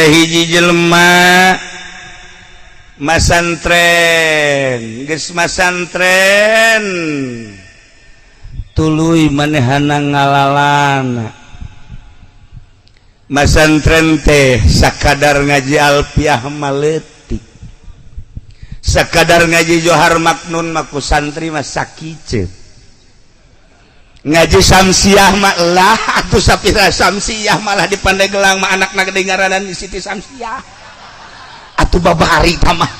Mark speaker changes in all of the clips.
Speaker 1: Aya hiji jelema masantren, geus masantren, tuluy manehana ngalalana. Masantren teh sakadar ngaji alfiah mah leutik, sakadar ngaji Johar Maknun mah ku santri mah sakiceut, ngaji Samsiah mah lah atuh sapira Samsiah. Malah di Pandeglang mah anakna gede ngaranan Siti Samsiah. Atuh babari mah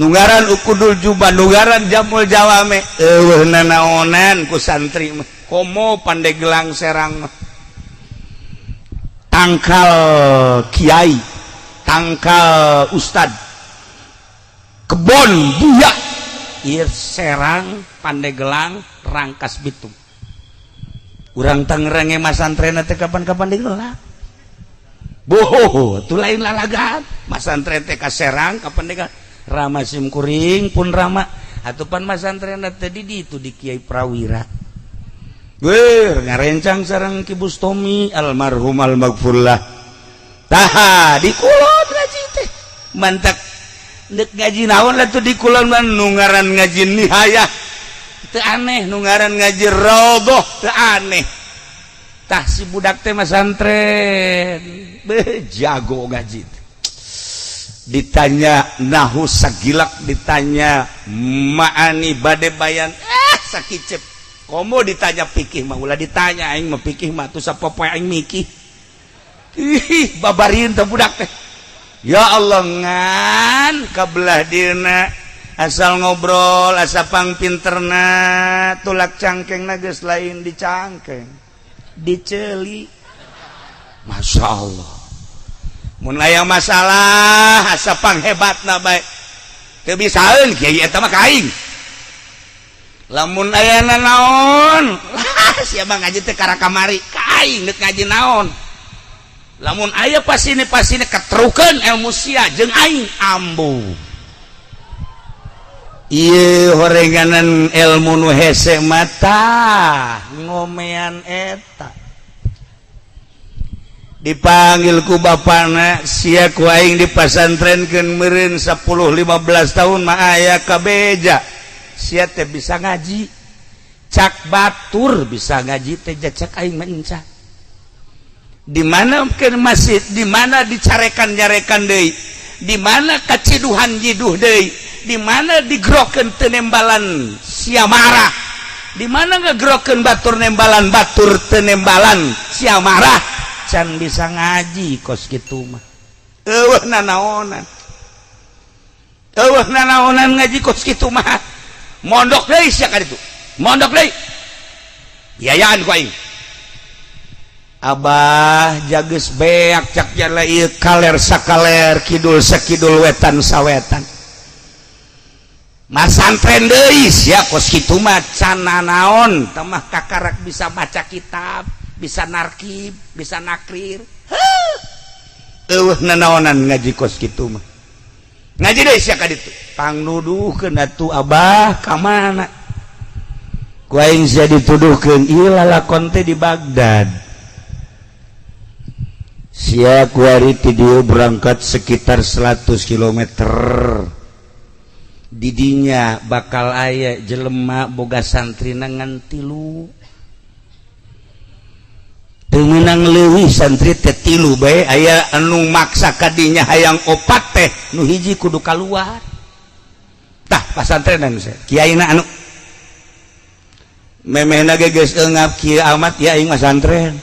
Speaker 1: nu ngaran Ukudul Juba, nu ngaran Jamul Jawame, eueuh nanaonan ku santri mah. Komo Pandeglang, Serang mah tangkal kiai, tangkal ustad, kebon buya ieu Serang, Pandeglang, Rangkas Bitung. Urang Tangerang masantren teh kapan-kapan digelar. Boho, itu lain lalagan. Masantren teh ka Serang, ka Pandeglang. Rama sim kuring pun rama atupan masantren teh di itu di Kiai Prawira. Weh, ngarencang sareng Ki Bustomi almarhum almaghfurlah. Tah, di kulon ngaji teh. Mantak ndek ngaji naon atuh di kulon mah? Nu ngaran ngaji nihayah teu aneh, nu ngaran ngaji raudhah teu aneh. Tah, si budak teh masantren, beh, jago ngaji. Ditanya nahu sagilak, ditanya ma'ani bade bayan, eh, sakicep. Komo ditanya pikih mah ulah ditanya, aing mah pikih mah tuh sapopoe aing mikih. Ih, babarin teh budak teh, ya Allah. Ngan kabelah dina asal ngobrol, asa pang pinterna, tulak cangkeng geus lain di cangkeng, diceli. Masya Allah, mun aya masalah asa panghebatna bae, teu bisaeun kiai eta mah ka aing. Lamun aya naon lah, siapa ngaji teh kara kamari ka aing, deuk ngaji naon. Lamun aya pasini pasini ketrukeun ilmu sia jeung aing, ambu. Ieu horenganan ilmu nu hese mata ngomean eta. Dipanggil ku bapana, "Sia ku aing dipasantrenkeun meureun 10 15 tahun mah aya kabeja sia teh bisa ngaji. Cak batur bisa ngaji teh, cak aing mah enca." Di mana ke masjid, di mana dicarekan nyarekan deui, di mana kaciduhan jiduh deui, di mana digrokeun teu nembalan sia marah, di mana ngegrokeun batur nembalan, batur teu nembalan sia marah. Can bisa ngaji kos kitu mah, eueuh nanaonan, eueuh nanaonan ngaji kos kitu mah. Mondok deui sia ka ditu, mondok deui, biayaan ku aing. "Abah, jages beak," cak jala ieu, "kaler sakaler, kidul sakidul, wetan sawetan." Masantren deui sia kos kitu mah, can nanaon tamah, kakarak bisa baca kitab, bisa narkib, bisa nakrir. Eueuh nanaonan ngaji kos kitu mah, ngaji deui sia ka ditu. Pangnuduhkeun atuh, Abah, ka mana ku aing sia dituduhkeun? Ieu lalakon teh di Baghdad. Sia kuari ti dieu berangkat sekitar 100 km, didinya bakal aya jelema boga santri ngan tilu, teu meunang leuwih, santri teh tilu bae. Aya anu maksa kadinya hayang opat teh, nu hiji kudu kaluar. Tah, pasantrenan kiaina anu memehna ge geus eungap kieu amat ya aing masantren.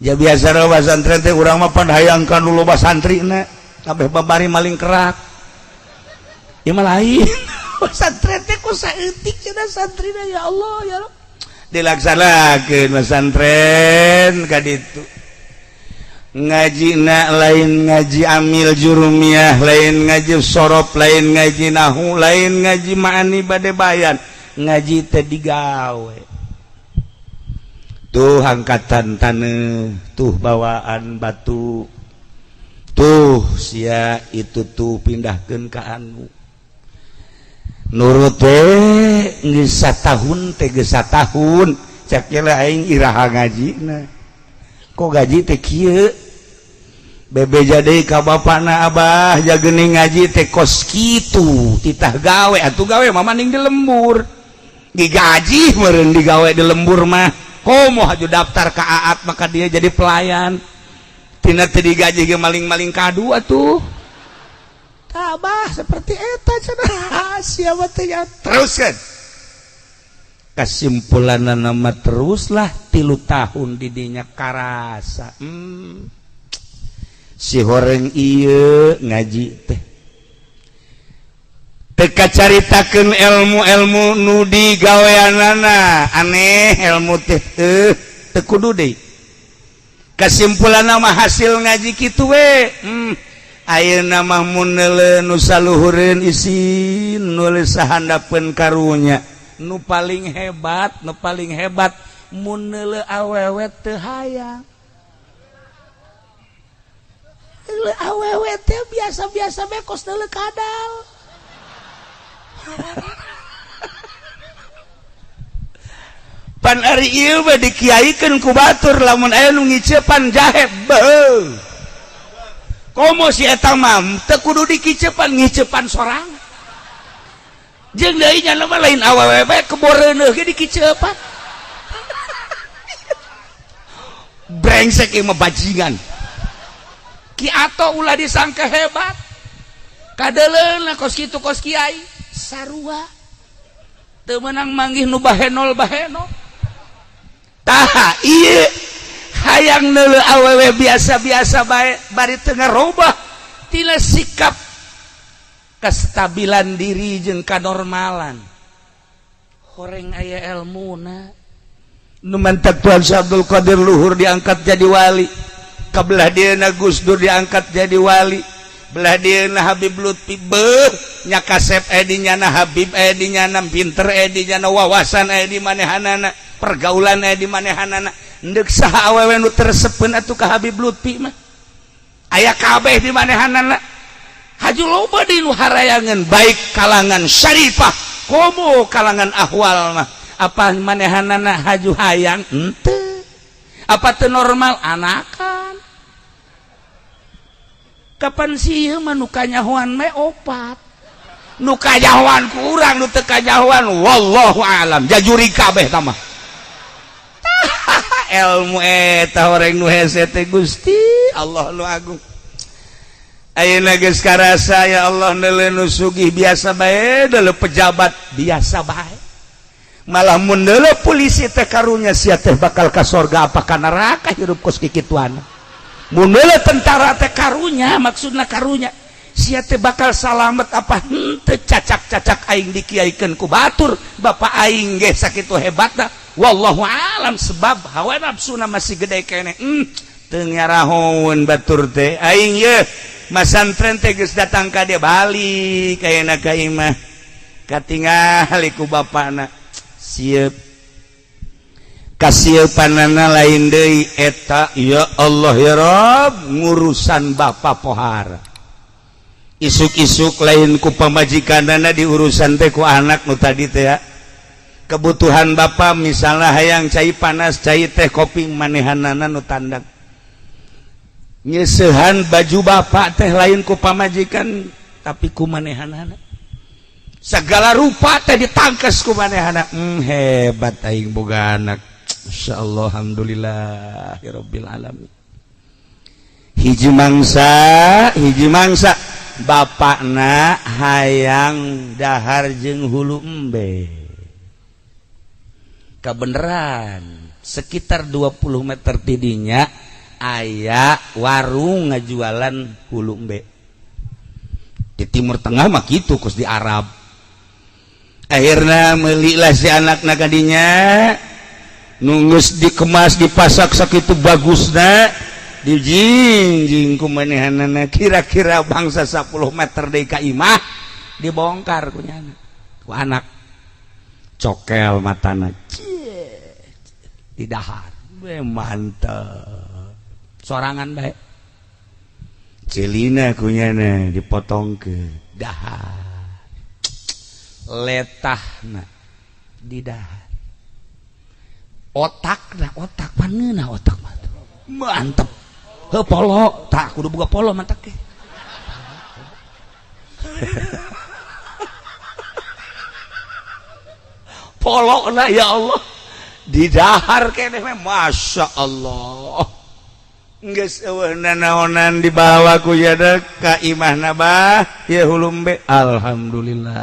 Speaker 1: Ja biasa pasantren teh urang mah pan hayang ka nu loba santrina, kabeh babari maling kerak. Ieu mah lain, pasantren teh ku saeutik cenah santrina. Ya Allah, ya Allah, dilaksanakeun pesantren ka ditu, ngajina lain ngaji amil jurumiyah, lain ngaji sorof, lain ngaji nahu, lain ngaji ma'ani bade bayan, ngaji teh digawe. Tuh angkatan taneuh, tuh bawaan batu, tuh sia itu tuh pindahkeun ka anu nurut teh. Geus satahun teh, geus satahun, cek aing, iraha ngajina? Kok gaji teh kieu? Bebeja deui ka bapana, "Abah, jagening ngaji teh kos kitu, titah gawe atuh." Gawe mah maning di lembur, digaji meureun, digawe di lembur mah. Komo haju daftar ka Aat, maka dia jadi pelayan tina teu digaji ge maling-maling kadu atuh. Tabah seperti eta cenah siapa teh ya. Terus kan kesimpulan nama teruslah 3 tahun didinya karasa, si horeng ieu ngaji teh teka caritakeun ilmu-ilmu nu digaweanana aneh, ilmu teh teu kudu deui. Kesimpulan nama hasil ngaji kitu we, ayeuna mah mun neuleu nu saluhureun isin, nulis sahandapeun. Karunya nu paling hebat, nu paling hebat mun neuleu awewe teu hayang. Neuleu awewe teh biasa-biasa bae, kos neuleu kadal. Pan ari ieu mah dikiaikeun ku batur, lamun aya nu ngicepan jahe beuh. Komo si eta mah teu kudu dikicepan, ngicepan sorang. Jeung deui nya mah lain awewe bae, keboreuneuh ge dikicepan. Brengsek ieu mah, bajingan. Ki Ato ulah disangka hebat, kadeleuna kos kitu, kos kiai sarua teu meunang manggih nu bahenol bahenol. Tah ieu hayang neuleu awewe biasa-biasa bae, bari teu ngarobah tina sikap kestabilan diri jeung kanormalan. Horeng aya elmuna nu mantak Tuan Syekh Abdul Qadir luhur diangkat jadi wali, kabelah dieuna Gus Dur diangkat jadi wali, belah dieuna Habib Lutfi. Beuh nya kasep aya di nyana, Habib aya di nyana, pinter aya di nyana, wawasan aya di manehanana, pergaulan aya di manehanana. Endek saha awewe nu teu resepeun atuh ka Habib Lutfi mah? Aya kabeh di manehanana. Haju loba di nu harayangan, baik kalangan syarifah komo kalangan ahwal mah. Apa manehanana haju hayang henteu? Apa teu normal anakan? Kapan sih ieu mah nu kanyahoan me opat, nu kanyahoan kurang, nu teu kanyahoan wallahu alam, jajuri kabeh tah mah. Ilmu eta horeng nu hese teh, Gusti Allah nu agung. Ayeuna geus karasa, ya Allah, neuleu nu sugih biasa bae, deuleu pejabat biasa bae, malah mun deuleu polisi teh karunya, sia teh bakal ka sorga apa ka neraka hirup kos kikituan. Mun deuleu tentara teh karunya, maksudna karunya sia teh bakal salamet apa henteu. Cacak-cacak aing dikiaikeun ku batur, bapak aing ge sakitu hebatna, wallahu alam, sebab hawa nafsuna masih gede keneh. Teu ngarahoun batur teh. Aing ye masantren teh geus datang ka dia, balik ayeuna ka imah, katingali ku bapana sieup kasiepanana lain deui eta. Ya Allah ya Rob, ngurusan bapak pohara isuk-isuk lain ku pamajikanana diurusan teh, ku anak nu tadi teh ya. Kebutuhan bapak misalnya hayang cai panas, cai teh, kopi, manehanana nu tandang. Nyesehan baju bapak teh lain ku pamajikan, tapi ku manehanana. Segala rupa teh ditangkes ku manehana. Hebat aing boga anak. Insyaallah, alhamdulillah ya rabbil alamin. Hiji mangsa, hiji mangsa bapakna hayang dahar jeung hulu embe. Kebenaran sekitar 20 meter tidinya aya warung ngajualan hulu embe. Di Timur Tengah mah gitu, kos di Arab. Akhirnya melilah si anak kadinya, nunggus dikemas, dipasak sakitu bagusna, dijingjing ku manehanana. Kira-kira bangsa 10 meter deui ka imah, dibongkar ku nyana, ku anak. Cokel matana di dahar. Be mantep sorangan bae. Celina kunyana dipotong ke dahar, letahna di dahar, otak nah, otak paneuna, otak mah mantep. Heuh, polo tah kudu boga polo mantak ge. Polo lah, ya Allah, didahar keneh, Masya Allah. Geus eueuh nanaonan, dibawa ku jada ka imahna, "Bah, ya hulu embe." Alhamdulillah.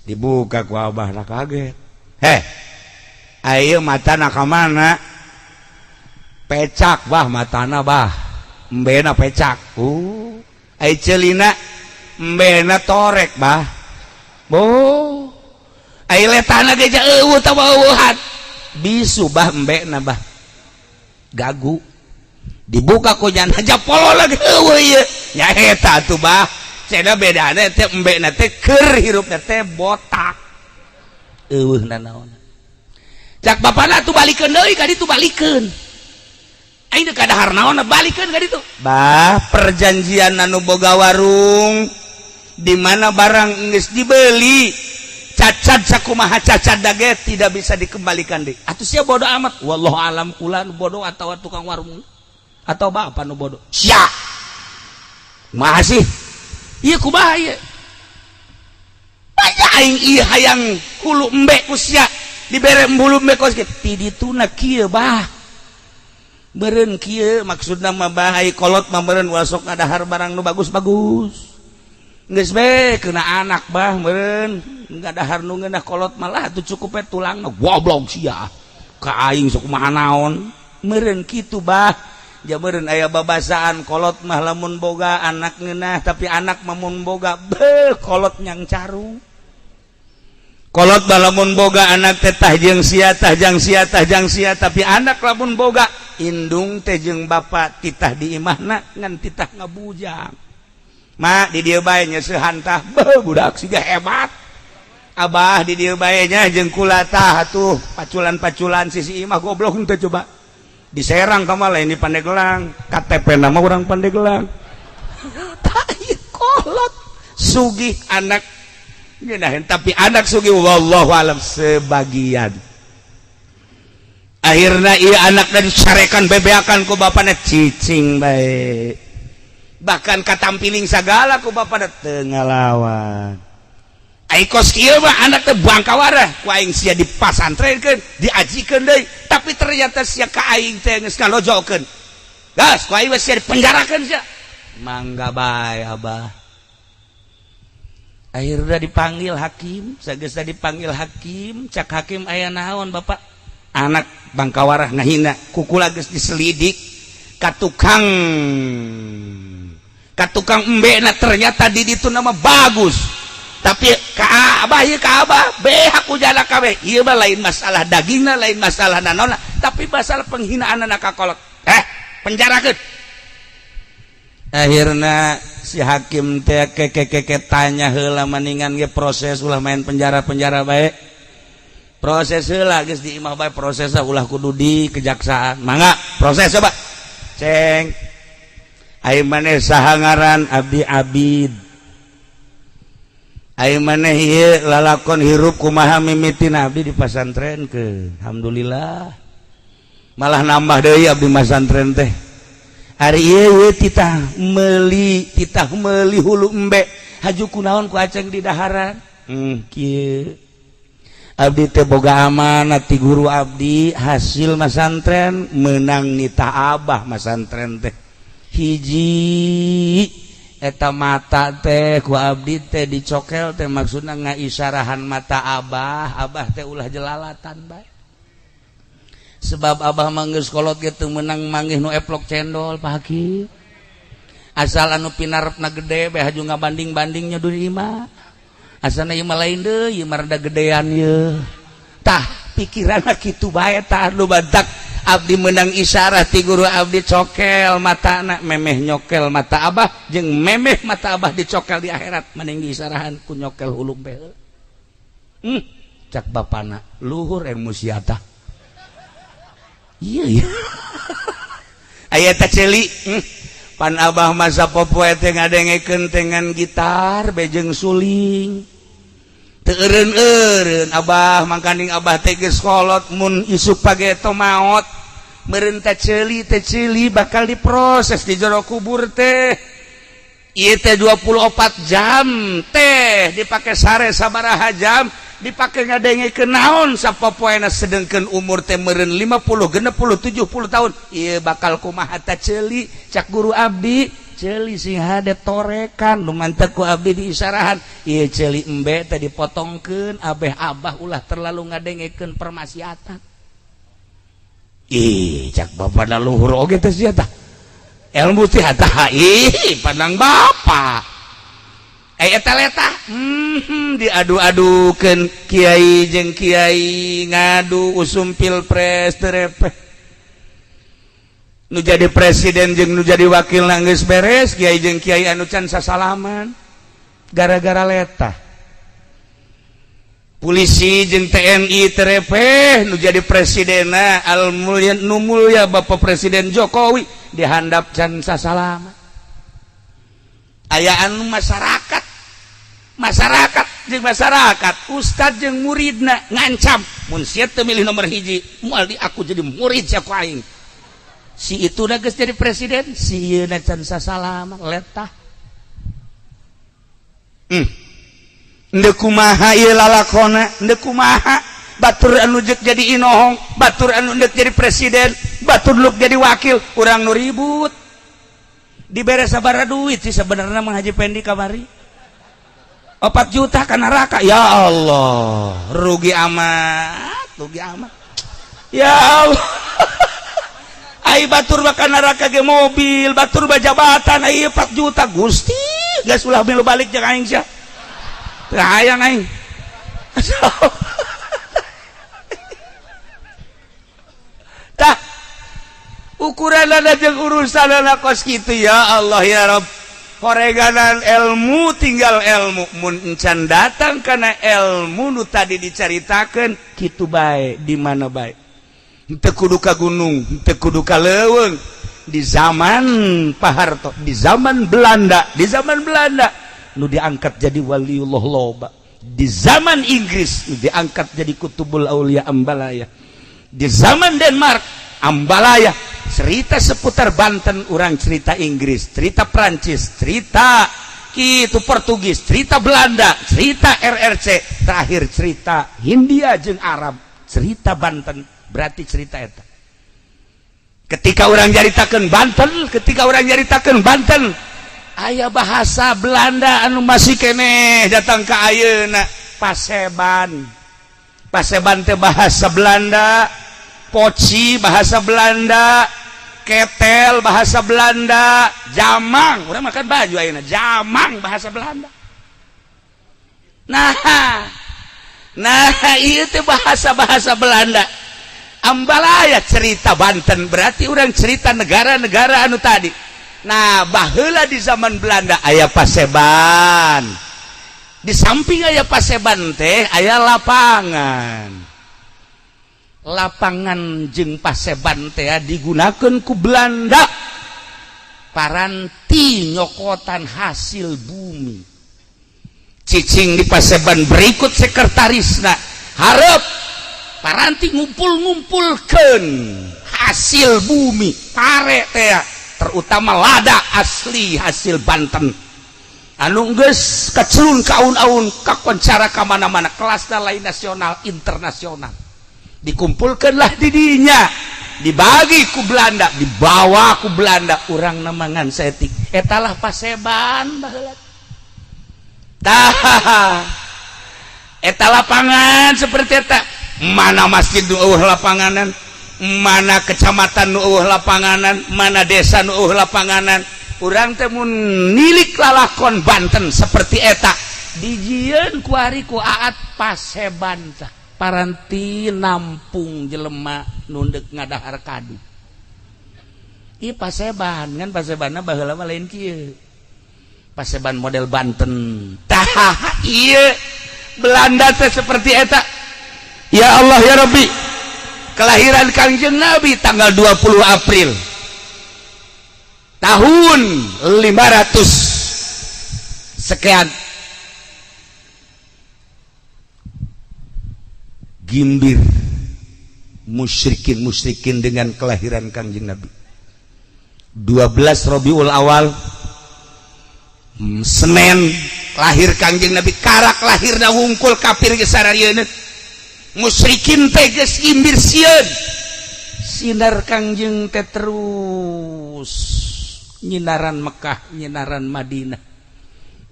Speaker 1: Dibuka ku abah na, kaget, "Heh, ayo matana ka mana?" "Pecak, Bah, matana, Bah, embena pecak." Ai ceulina?" "Embena torek, Bah." "Oh, ai letana ge eueuh tah eueuhan." "Bisu, Bah, embena, Bah, gagu." Dibuka ku jana, polo lagi eueuh ieu nya. "Eta atuh, Bah, cenah bedana teh embena teh keur hirupna teh botak, eueuh nanaon." Cak bapana, "Tuh balikeun deui ka ditu, balikeun. Aing teu kadahar naon, balikeun ka ditu." Bah, perjanjian anu boga warung di mana barang geus dibeli, cacat sakumaha cacat dage tidak bisa dikembalikan deui. Atuh sia bodoh amat. Wallahu alam, kula nu bodoh atau tukang warung atau bapak nu bodoh. Sia kumaha sih ieu, kumaha ieu? Banyak aing ieu hayang hulu embe ku sia dibere hulu embe kos kieu. Ti dituna kieu, Bah, meureun kieu maksudna mah, Bah, ai kolot mah meureun ulah sok ngadahar barang nu bagus-bagus. Geus be kena anak, Bah, meureun ngadahar nu ngeunah, kolot malah atuh cukup we tulang. Goblok sia, ka aing sok kumaha naon. Meureun kitu, Bah, ja meureun aya babasaan kolot mah lamun boga anak ngeunah, tapi anak mah mun boga beuh kolot nyang carung. Kolot mah lamun boga anak teh tah jeung sia, tah jang sia, tah jang sia, tapi anak lamun boga indung teh jeung bapak titah di imahna ngan titah ngabujang. "Mak, di dieu bae nyeusehan tah." Beuh, budak siga hebat. "Abah, di dieu bae nya jeung kula tah atuh paculan-paculan sisi imah." Goblok henteu coba? Diserang ka lain di Pandeglang, KTP nama orang Pandeglang. Tak kolot sugih anak ngeunaheun, tapi anak sugih wallahu alam sebagian. Akhirnya iya anak dari dicarekan, bebeakan ku bapana, cicing bae, bahkan katampiling sagala ku bapana teu ngalawan. Ai kos kieu mah anak teh bangkawarah ku aing sia dipasantrenkeun, diajikeun deui, tapi ternyata sia ka aing teh geus ngalojokeun. Gas ku aing sia dipenjarakeun sia. Mangga bae, Abah. Akhirnya dipanggil hakim. Sageus dipanggil hakim, cak hakim, "Aya naon, Bapak? Anak bangkawarah ngahina." Kukula geus diselidik ka tukang, ka tukang embena, ternyata di ditu nama bagus, tapi ka abah ieu, ka abah beha ku jana kabeh. Ieu mah lain masalah dagingna, lain masalah nanona, tapi masalah penghinaan anak ka kolot. Eh, penjarakeun. Akhirnya si hakim teh keke tanya heula, maningan ge proses, ulah main penjara-penjara bae, proses heula geus di imah bae, proses ulah kudu di kejaksaan. Mangga proses coba, ceng. Ai maneh saha ngaran? "Abdi Abid." Ai maneh ieu lalakon hirup kumaha mimitina? "Abdi di pasantren ke, alhamdulillah malah nambah deui abdi masantren teh. Ari ieu titah meuli hulu embe, haju kunaon ku aceng di daharan?" Kieu, abdi teh boga amanat ti guru abdi hasil masantren, menang nita abah masantren teh. Hiji eta mata teh ku abdi teh dicokel teh, maksudna ngaisyarahan mata abah, abah teh ulah jelalatan bae, sebab abah mah geus kolot ge teu meunang manggih nu eplok cendol, Pak Hakim. Asal anu pinarepna gede bae, haju ngabanding-bandingnya di imah, asalna ieu mah lain deui, ieu mah rada gedean ye. Tah, pikiranna kitu bae. Tah, nu batak abdi menang isyarah ti guru abdi cokel matana, memeh nyokel mata abah jeung memeh mata abah dicokel di akhirat, mending diisyarahan ku nyokel hulu bae." Cak bapana, "Luhur emosi tah." Iya, aya teh ceuli. Pan abah masa popoe teh ngadengekeun dengan gitar bejeng suling, teu eureun-eureun abah, mangkaning abah teh geus kolot, mun isuk pageto maot. Meureun teh ceuli teh ceuli bakal diproses di jero kubur teh. Ieu teh 24 jam teh dipake sare sabaraha jam, dipake ngadengekeun naon sapopoena, sedengkeun umur teh meureun 50, 60, 70 tahun. Ieu bakal kumaha ta ceuli? Cak guru abdi, ceuli sing hade torekan nu mantep ku abdi diisarahan. Ieu ceuli embe teh dipotongkeun abeh abah ulah terlalu ngadengekeun permaksiatan. Ih, cak bapak luhur oge teh sia tah ilmu teh tah. Ih, pandang bapak eh eta letah diadu-adukeun kiai jeung kiai ngadu usum pilpres terepeh nu jadi presiden jeung nu jadi wakil geus beres, kiai jeung kiai anu can sasalaman gara-gara letah. Polisi jeung TNI terepeh nu jadi presidena al mulia nu mulia Bapak Presiden Jokowi dihandap can sasalaman. Aya anu masyarakat, masyarakat jeung masyarakat, ustad jeung muridna ngancam, mun sia teu milih nomor 1, moal di aku jadi murid sia ku aing. Si itu geus jadi presiden, si ieu can sasalaman letah. Ndek kumaha ieu lalakona? Ndek kumaha batur anu jek jadi inohong, batur anu ndek jadi presiden, batur nu jadi wakil, urang nu ribut dibere sabaraha duit sih sebenarnya Mang Haji Pendi kamari? 4 juta ka neraka. Ya Allah, rugi amat, rugi amat, ya Allah. Ai batur bakal neraka ge mobil, batur jabatan, ai 4 juta. Gusti, geus ulah milu balik jeung aing sia. Teu hayang aing. Tah, ukuran jeung urusan kos kitu. Ya Allah, ya Rob, horeganan ilmu, tinggal ilmu. Mun encan datang karena ilmu nu tadi dicaritakeun kitu bae, di mana bae, teu kudu ka gunung, teu kudu ka leuweung. Di zaman Pak Harto, di zaman Belanda, di zaman Belanda nu diangkat jadi waliullah loba. Di zaman Inggris nu diangkat jadi kutubul aulia Ambalaya. Di zaman Denmark Ambalaya. Cerita seputar Banten, orang cerita Inggris, cerita Prancis, cerita itu Portugis, cerita Belanda, cerita RRC, terakhir cerita Hindia jeung Arab. Cerita Banten berarti cerita eta. Ketika orang nyaritakeun Banten, ketika orang nyaritakeun Banten, aya bahasa Belanda anu masih keneh datang ke ayeuna, paseban. Paseban teh bahasa Belanda, poci bahasa Belanda, ketel bahasa Belanda, jamang, urang makan baju ayeuna jamang bahasa Belanda. Nah, nah, ieu teh bahasa-bahasa Belanda. Ambalaya cerita Banten berarti orang cerita negara-negara anu tadi. Nah, baheula di zaman Belanda aya paseban. Di samping aya paseban teh aya lapangan. Lapangan jeung paseban teh digunakan ku Belanda paranti nyokotan hasil bumi. Cicing di paseban berikut sekretarisna, harap paranti ngumpul-ngumpulkan hasil bumi pare teh, terutama lada asli hasil Banten anu geus kacelun kaun-aun kakoncara ka mana-mana, kelasna lain nasional, internasional. Dikumpulkanlah di dinya, dibagi ku Belanda, dibawa ku Belanda, urang namangan setik etalah paseban baheula. Tah, eta lapangan seperti eta. Mana masjid nu eueuh lapanganan, mana kecamatan nu eueuh lapanganan, mana desa nu eueuh lapanganan. Urang teh mun nilik lalakon Banten seperti eta dijieun ku ari ku Aat paseban tah paranti nampung jelema nu deuk ngadahar kadu. Ieu paseban kan pasebanna baheula mah lain kieu, paseban model Banten. Tah, ieu Belanda teh seperti eta. Ya Allah, ya Rabbi, kelahiran Kangjeng Nabi tanggal 20 April tahun 500 sekian. Gimbir. Musyrikin musyrikin dengan kelahiran Kangjeng Nabi 12 Robiul Awal, Senin, lahir Kangjeng Nabi. Karak lahir da wungkul kafir geus sararieun, musyrikin teh geus imbir sieun. Sinar Kangjeng teh terus nyinaran Mekah, nyinaran Madinah,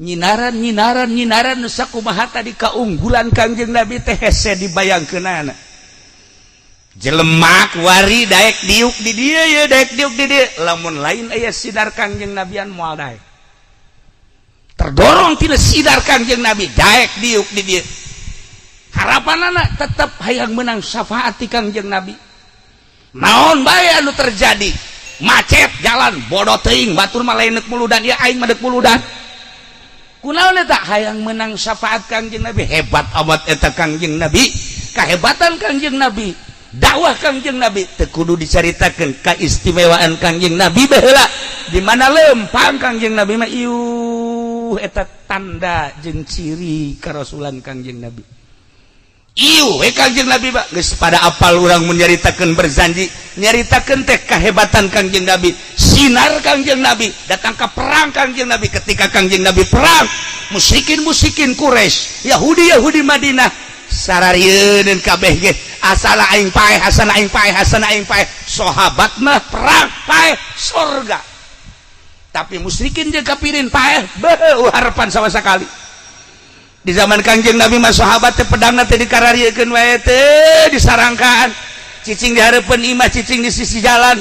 Speaker 1: nyinaran, nyinaran, nyinaran. Nu sakumaha tadi kaunggulan Kangjeng Nabi teh hese dibayangkeunana. Jelema kuari daek diuk di dieu ya, daek diuk di dieu, lamun lain aya sinar Kangjeng Nabian moal daek. Terdorong tina sinar Kangjeng Nabi daek diuk di dieu. Harapan anak tetap hayang menang syafaat ti Kangjeng Nabi. Naon bae anu terjadi, macet jalan, bodoh teuing, batur mah lain deuk muludan ya, aing mah deuk muludan. Kunaon eta? Hayang menang syafaat Kangjeng Nabi. Hebat amat eta Kangjeng Nabi, kehebatan Kangjeng Nabi, dakwah Kangjeng Nabi teu kudu dicaritakeun. Keistimewaan Kangjeng Nabi baheula di mana lempang Kangjeng Nabi mah, iuh, eta tanda jeung ciri karasulan Kangjeng Nabi. Iuh we Kangjeng Nabi mah geus pada apal. Urang mun nyaritakeun berzanji, nyaritakeun teh kehebatan Kangjeng Nabi, sinar Kangjeng Nabi datang ke perang Kangjeng Nabi. Ketika Kangjeng Nabi perang, musyrikin musyrikin Quraisy, Yahudi Yahudi Madinah sararieun kabeh ge, asal aing paeh, asal aing paeh, asal aing paeh. Sahabat mah perang paeh surga, tapi musyrikin jeung kafirin paeh beuh harapan sama sekali. Di zaman Kangjeng Nabi mah sahabat teh pedangna teh dikarariekeun wae teh, disarangkaan, cicing di hareupeun imah, cicing di sisi jalan.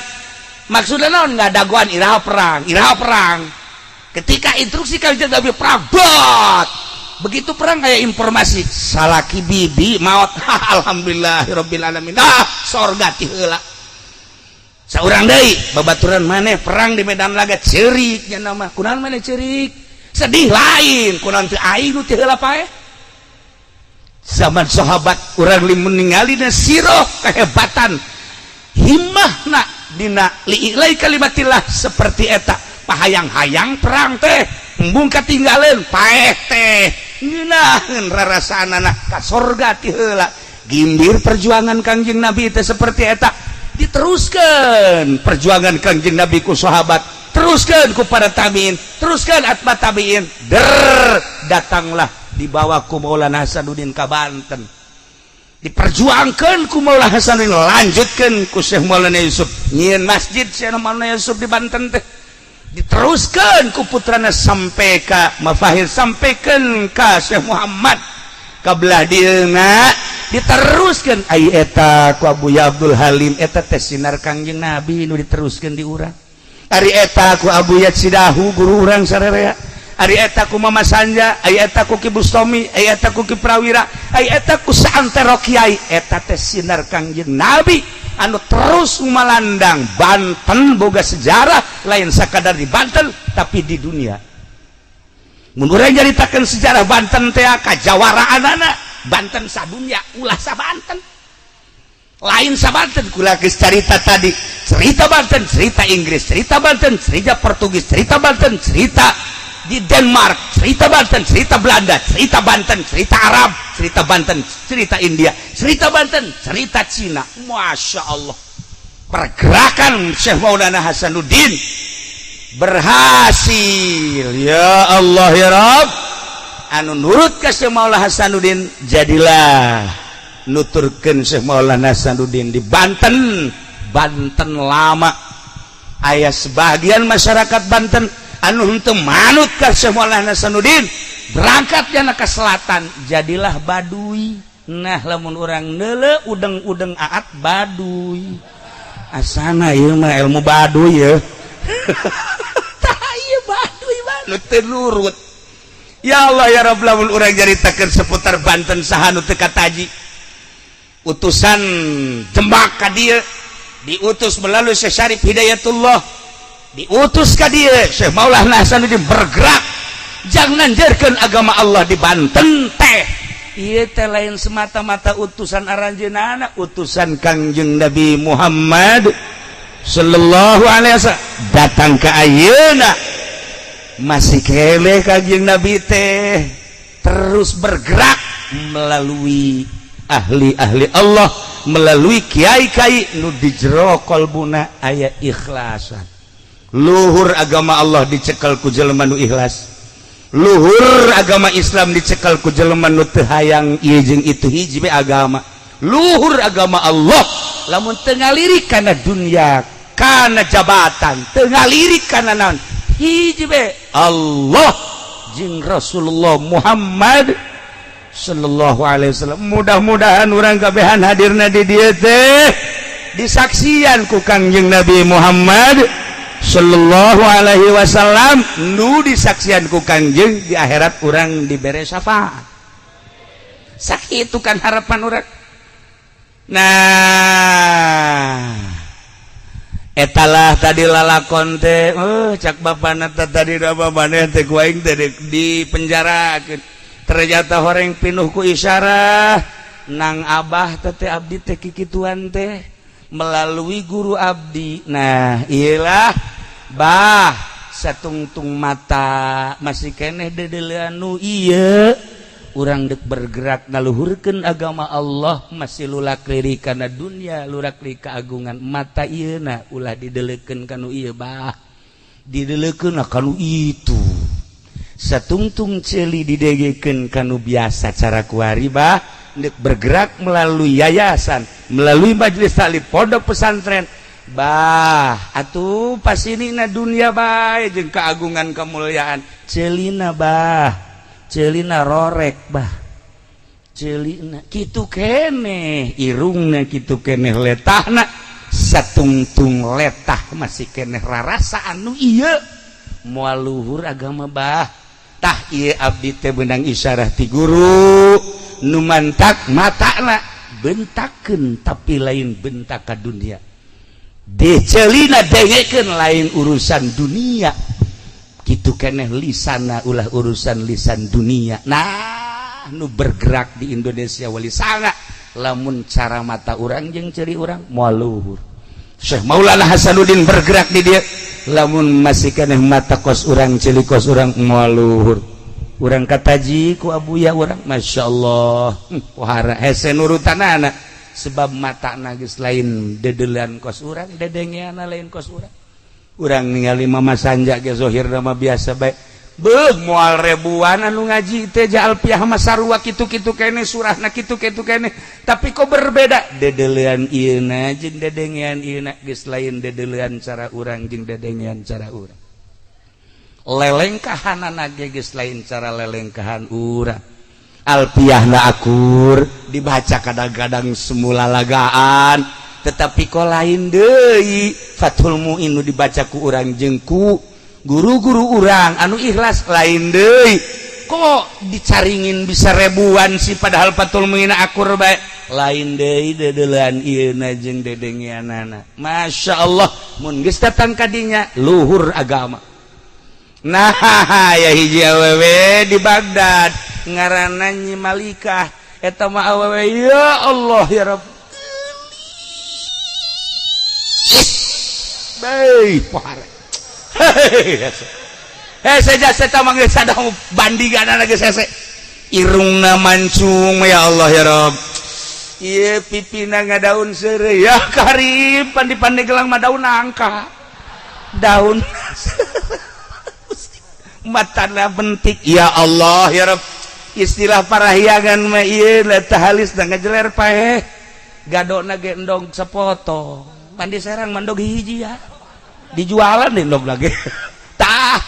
Speaker 1: Maksudnya naon? Ngadagoan iraha perang, iraha perang. Ketika instruksi Kangjeng Nabi perang, bot begitu perang kayak informasi salaki bibi maut, alhamdulillahirabbil alamin, ah, sorga ti heula. Saurang deui babaturan maneh perang di medan laga, ceurik nya nama. Kunaon maneh ceurik sedih? Lain kunaon teu aing nu ti heula paeh. Zaman sahabat urang limun ningali na siroh kehebatan himmahna dina li'ilai kalimatillah seperti eta. Pahayang-hayang perang teh embung katinggaleun, paeh teh ngeunaheun rarasaanana ka sorga ti heula. Gimbir perjuangan Kangjeng Nabi teh seperti eta. Diteruskan perjuangan Kangjeng Nabi ku sahabat, teruskan ku para tabiin, teruskan atba tabiin, der datanglah dibawa ku Maulana Hasanuddin ka Banten, diperjuangkan ku Maulana Hasanuddin, lanjutkan ku Syekh Maulana Yusuf, nyieun masjid Syekh Maulana Yusuf di Banten teh, diteruskan ku putrana sampai ka Mafahir, sampaikan ka Syekh Muhammad ka belah dieuna, diteruskan ai eta ku Abu Abdul Halim. Eta teh sinar Kangjeng Nabi nu diteruskan di urang. Ari eta ku Abu Yatsidahu, guru urang sararea. Ari eta ku Mama Sanja, ari eta ku Ki Bustomi, ari eta ku Ki Prawira, ari eta ku saantero kiai. Eta teh sinar Kangjeng Nabi anu terus malandang. Banten boga sejarah, lain sakadar di Banten tapi di dunia. Mun urang nyaritakeun sejarah Banten teh kajawaraanana Banten sadunya, ulah sa Banten, lain sa Banten. Kula geus carita tadi, cerita Banten cerita Inggris, cerita Banten cerita Portugis, cerita Banten cerita di Denmark, cerita Banten cerita Belanda, cerita Banten cerita Arab, cerita Banten cerita India, cerita Banten cerita Cina. Masya Allah, pergerakan Syekh Maulana Hasanuddin berhasil. Ya Allah ya Rabb, anu nurut ke Syekh Maulana Hasanuddin, jadilah nuturkeun Syekh Maulana Hasanuddin di Banten. Banten lama aya sebagian masyarakat Banten anu henteu manut ka Syekh Maulana Hasanuddin, berangkat jana ke selatan, jadilah Baduy. Nah, lamun urang neule udeng-udeng aat Baduy, asana ieu mah ilmu Baduy ya. Tah, ieu Baduy nu teu nurut. Ya Allah ya Rabb, lamun urang nyaritakeun seputar Banten, saha nu teu kataji? Utusan Demak ka dieu diutus melalui Syekh Syarif Hidayatullah, diutus ka dieu. Syekh Maulana Hasanuddin bergerak jangan nanjerkeun agama Allah di Banten teh. Ieu teh lain semata-mata utusan aranjeunana, utusan Kangjeng Nabi Muhammad sallallahu alaihi wasallam datang ke ayeuna masih keleh. Kangjeng Nabi teh terus bergerak melalui ahli-ahli Allah. melalui kiai-kiai nu di jero kolbuna aya ikhlasan. Luhur agama Allah dicekel ku jelema nu ikhlas, luhur agama Islam dicekel ku jelema nu teu hayang ieu jeung itu, hiji be agama. Luhur agama Allah lamun teu ngalirik kana dunia, kana jabatan, teu ngalirik kana naon, hiji be Allah jeung Rasulullah Muhammad sallallahu alaihi wasallam. Mudah-mudahan urang kabehan hadirna di dieu teh disaksian ku Kangjeng Nabi Muhammad sallallahu alaihi wasallam, nu disaksian ku Kangjeng di akhirat urang dibere syafaat. Sakitu kan harapan urang. Nah, etalah tadi lalakon teh, cak bapana teh tadi da maneh teh ku aing teh di penjarakeun. Ternyata horeng pinuh ku isyarah nang abah teh, abdi teh kikituan teh melalui guru abdi. Nah, iyalah bah, satungtung mata masih keneh dedelean nu ieu urang dek bergerak ngaluhurkeun agama Allah, masih lulak lirik kana dunia, lurak lirik keagungan. Mata ieu na ulah didelekeun kanu ieu bah, didelekeun kanu itu. Satungtung ceuli didegekeun kanu biasa cara kuari bah, dek bergerak melalui yayasan, melalui majelis taklim, pondok pesantren bah. Atuh pas ini na dunia bae jeung keagungan kemuliaan, ceulina bah, ceulina rorek bah, ceulina kitu keneh, irungna kitu keneh, letahna satungtung letah masih keneh rarasa anu ieu moal luhur agama bah. Tah, ieu abdi teh beunang isyarah ti guru nu mantak matana bentakeun, tapi lain bentak ka dunia, dicelina dengekeun lain urusan dunia, kitu keneh lisana ulah urusan lisan dunia. Nah, nu bergerak di Indonesia wali sanga lamun cara mata urang jeung ceuli urang moal luhur. Syekh Maulana Hasanuddin bergerak di dia, lamun masih keneh mata kos urang, ceuli kos urang, moal luhur. Urang kataji ku abuya urang, Masya Allah, pohara hese nurutanana, sebab mata geus lain dedelan kos urang, dedengeana lain kos urang. Urang ningali Mama Sanja ge zohir mah biasa bae. Beuh, moal ribuan anu ngaji teh Alfiah mah sarua kitu-kitu kene, surahna kitu-kitu kene, tapi kok berbeda dedelean ieuna jeung dedengean ieuna geus lain dedelean cara urang jeung dedengean cara urang, lelengkahanana ge geus lain cara lelengkahan urang. Alfiahna akur dibaca, kadang-kadang semula lagaan, tetapi kok lain deui. Fathul Muin nu dibaca ku urang jeung ku guru-guru urang anu ikhlas lain deui. Kok dicaringin bisa ribuan sih, padahal Fathul Muin akur bae? Lain deui dedelean ieuna jeung dedengeanana. Masya Allah, mun geus datang kadinya luhur agama. Nah, ya hiji awewe di Baghdad ngaranna Nyi Malikah. Eta mah awewe, ya Allah ya Rabb. Baik, pohara. Hei, saja saya manggil sadang bandingan geus hese. Irungna mancung, ya Allah ya Rabb. Ieu pipina ngadaun seureuy, ya karim pandi-pandi gelang mah daun nangka. Daun matana bentik, ya Allah ya Rabb. Istilah parahyangan mah ieu letah halis da ngajeler paeh. Gadona ge endog sepotong. Pandi Serang mandog hiji ya. Dijualan deh endog lagi. Tah,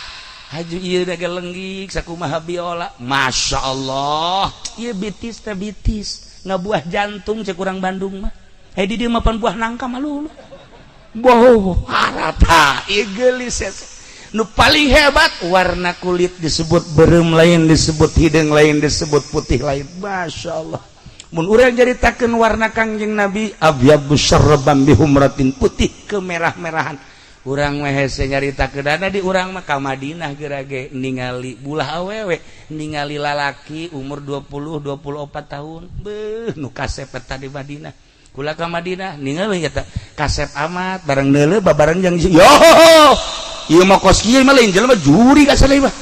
Speaker 1: haju ieu ge lenggik sakumaha biola. Masya Allah. Ieu bitis teh bitis ngabuah jantung cek urang Bandung mah. Eh, di dieu mah pan buah nangka mah lulu. Boh, harata ieu geulis. Nu paling hebat warna kulit disebut berem lain, disebut hidung lain, disebut putih lain. Masya Allah. Mun urang nyaritakeun warna Kangjeng Nabi, abyadu syarraban bihumratin, putih kemerah-merahan. Urang mah hese nyaritakeun di urang mah ka Madinah geura ge ningali bulah awewe, ningali lalaki umur 20 24 tahun. Beuh, nu kasep eta di Madinah. Kula ka Madinah ningali eta kasep amat, bareng neuleuh babareng jeung yo ieu mah kos kieu mah lain jelema juri ka saleh mah.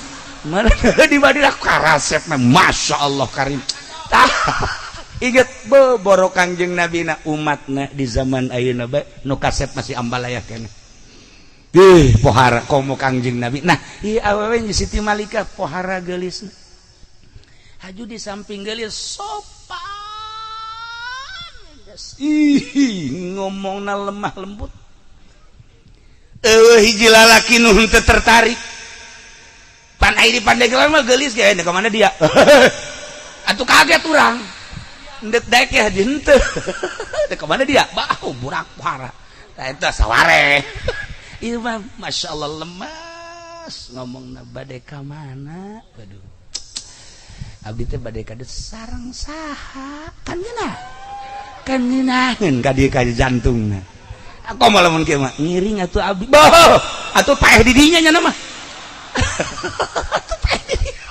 Speaker 1: Mana di Madinah karasep mah, Masya Allah karim. Tah. Inget boro Kangjeng Nabi na umatna di zaman ayeuna bae nu kasep masih ambalaya keneh. Ih, pohara komo Kangjeng Nabi. Nah, ieu awewe Siti Malika pohara geulisna. Haju di samping geulis sopan. Ih, ngomongna lemah lembut. Eueuh hiji lalaki nu henteu tertarik. Pan ai di Pandeglang mah geulis ge, ka mana dia? Atuh kaget urang. Ndek daek ya di henteu. Ka mana dia? Bah, burak pohara. Tah eta saware. Ieu mah masyaallah lemas ngomongna bade ka mana? Waduh. Abdi teh bade ka sareng saha? Kan ngeunah. Kan ngeunaheun ka dieu ka jantungna. Aku mah lamun kieu mah ngiring atuh abdi. Boh, atuh paeh di dinya nya mah. Atuh paeh di dinya.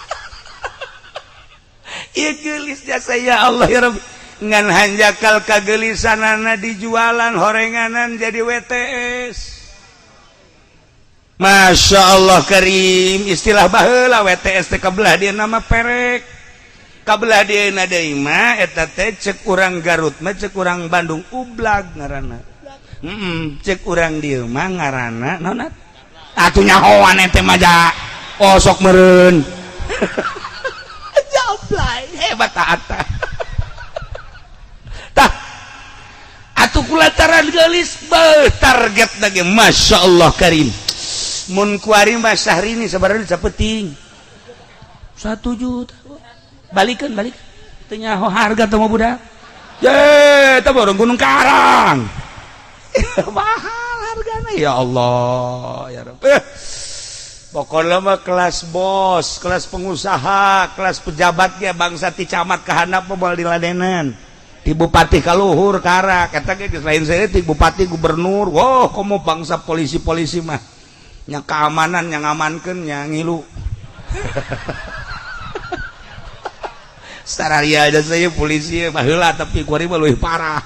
Speaker 1: Ieu geulis jasa ya Allah ya Rabbi. Ngan hanjakal kagelisanana dijualan horenganan jadi WTS. Masya Allah Karim, istilah baheula WTS teh kabelah dia nama perek. Kabelah dia deui mah eta teh cek urang Garut mah cek urang Bandung ublag ngaranna. Cek urang dieu mah ngaranna naon atuh nyahoan ente mah ja. Oh sok meureun. Jablay hebat ata. Tah atuh kulantaran geulis beuh target lagi Masya Allah Karim. Mun kuari mah Syahrini sabarana sapeting 1 juta. Balikeun balik. Teu nyaho harga teh mah budak. Ye, teh borong Gunung Karang. Mahal hargana ya Allah ya Rabb. Pokoknya mah kelas bos, kelas pengusaha, kelas pejabatnya bangsa ti camat ka handap mah moal diladenan. Ti bupati ka luhur karak eta ge geus lain saya ti bupati gubernur. Wah, komo bangsa polisi-polisi mah nya keamanan yang ngamankeun nya ngilu. Sararia aja saya polisi baheula tapi kuari mah leuwih parah.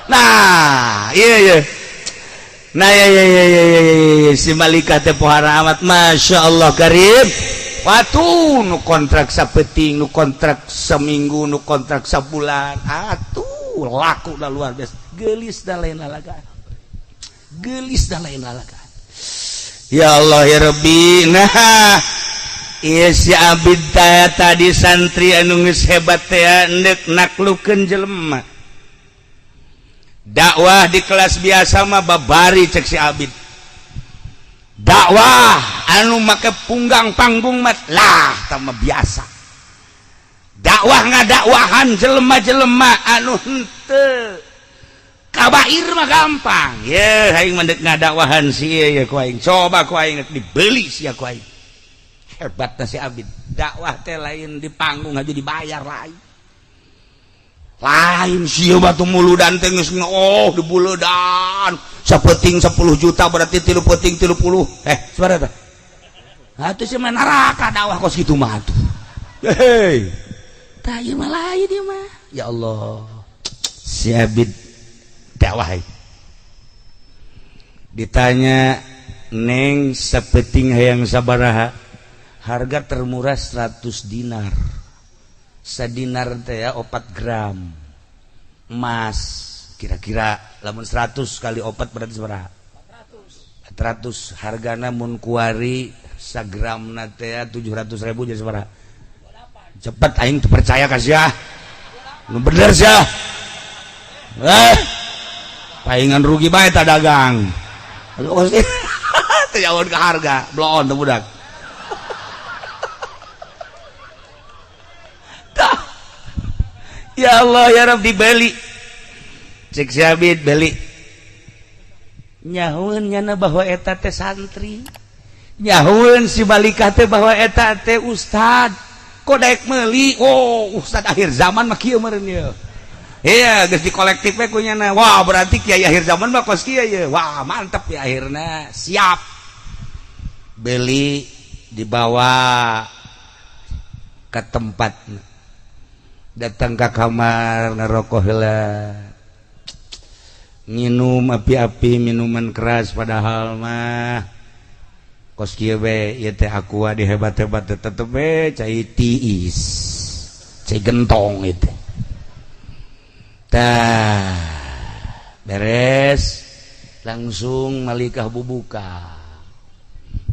Speaker 1: Nah, iya iya. Nah, iya iya iya iya iya si Malika teh pohara amat Masya Allah Karim. Watu nu kontrak sapeting, nu kontrak seminggu, nu kontrak sabulan. Atuh laku dah luar biasa. Geulis dah lain lalagaan. Geulis dah lain lalagaan. Ya Allah ya Rabbi. Nah, iya si Abid tadi santri anu geus hebat teh endek naklukeun jelema. Dakwah di kelas biasa mah babari cek si Abid. Dakwah anu make punggang panggung mah lah tah mah biasa. Dakwah ngadakwahan jelema-jelema anu henteu kabair mah gampang. Ye aing mah deuk ngadakwahan si ieu ye ku aing. Coba ku aing dibeli sia ku aing. Hebatna si Abid. Dakwah teh lain di panggung aja dibayar lain. Lain sia batu muludan teh geus oh dibuledan. Sapeting 10 juta berarti 3 peting 30. Sabaraha tah? Atuh sia mah neraka dakwah kos kitu mah atuh. Hei. Tah ieu mah lain ieu mah. Ya Allah. Si Abid dakwah. Ditanya, "Neng sapeting hayang sabaraha?" Harga termurah 100 dinar. Sadinar teh ya 4 gram emas kira-kira lamun 100 kali 4 berarti sabaraha? 400. Hargana mun kuari sagramna teh 700.000 jadi sabaraha? Cepet aing teu percaya ka sia. Nu bener sia. Paingan rugi bae ta dagang. Teu jauh ke harga, bloon teu budak. Ya Allah ya Rabb dibeli. Cek si Abid beli. Nyahueun nyana bahwa eta teh santri. Nyahueun si Malikah teh bahwa eta teh ustad. Kok daek meuli? Oh, ustad akhir zaman mah kieu meureun ieu. Iya, geus di kolektif we ku nyana. Wah, berarti kiai akhir zaman mah kos kieu ye. Wah, mantep ya akhirna. Siap. Beli dibawa ke tempat, datang ke kamar ngerokok heula, nginum api-api minuman keras, padahal mah Kos kieu we ieu teh aqua dihebat-hebat tetep we cai tiis, cai gentong itu. Tah, beres langsung malikah bubuka.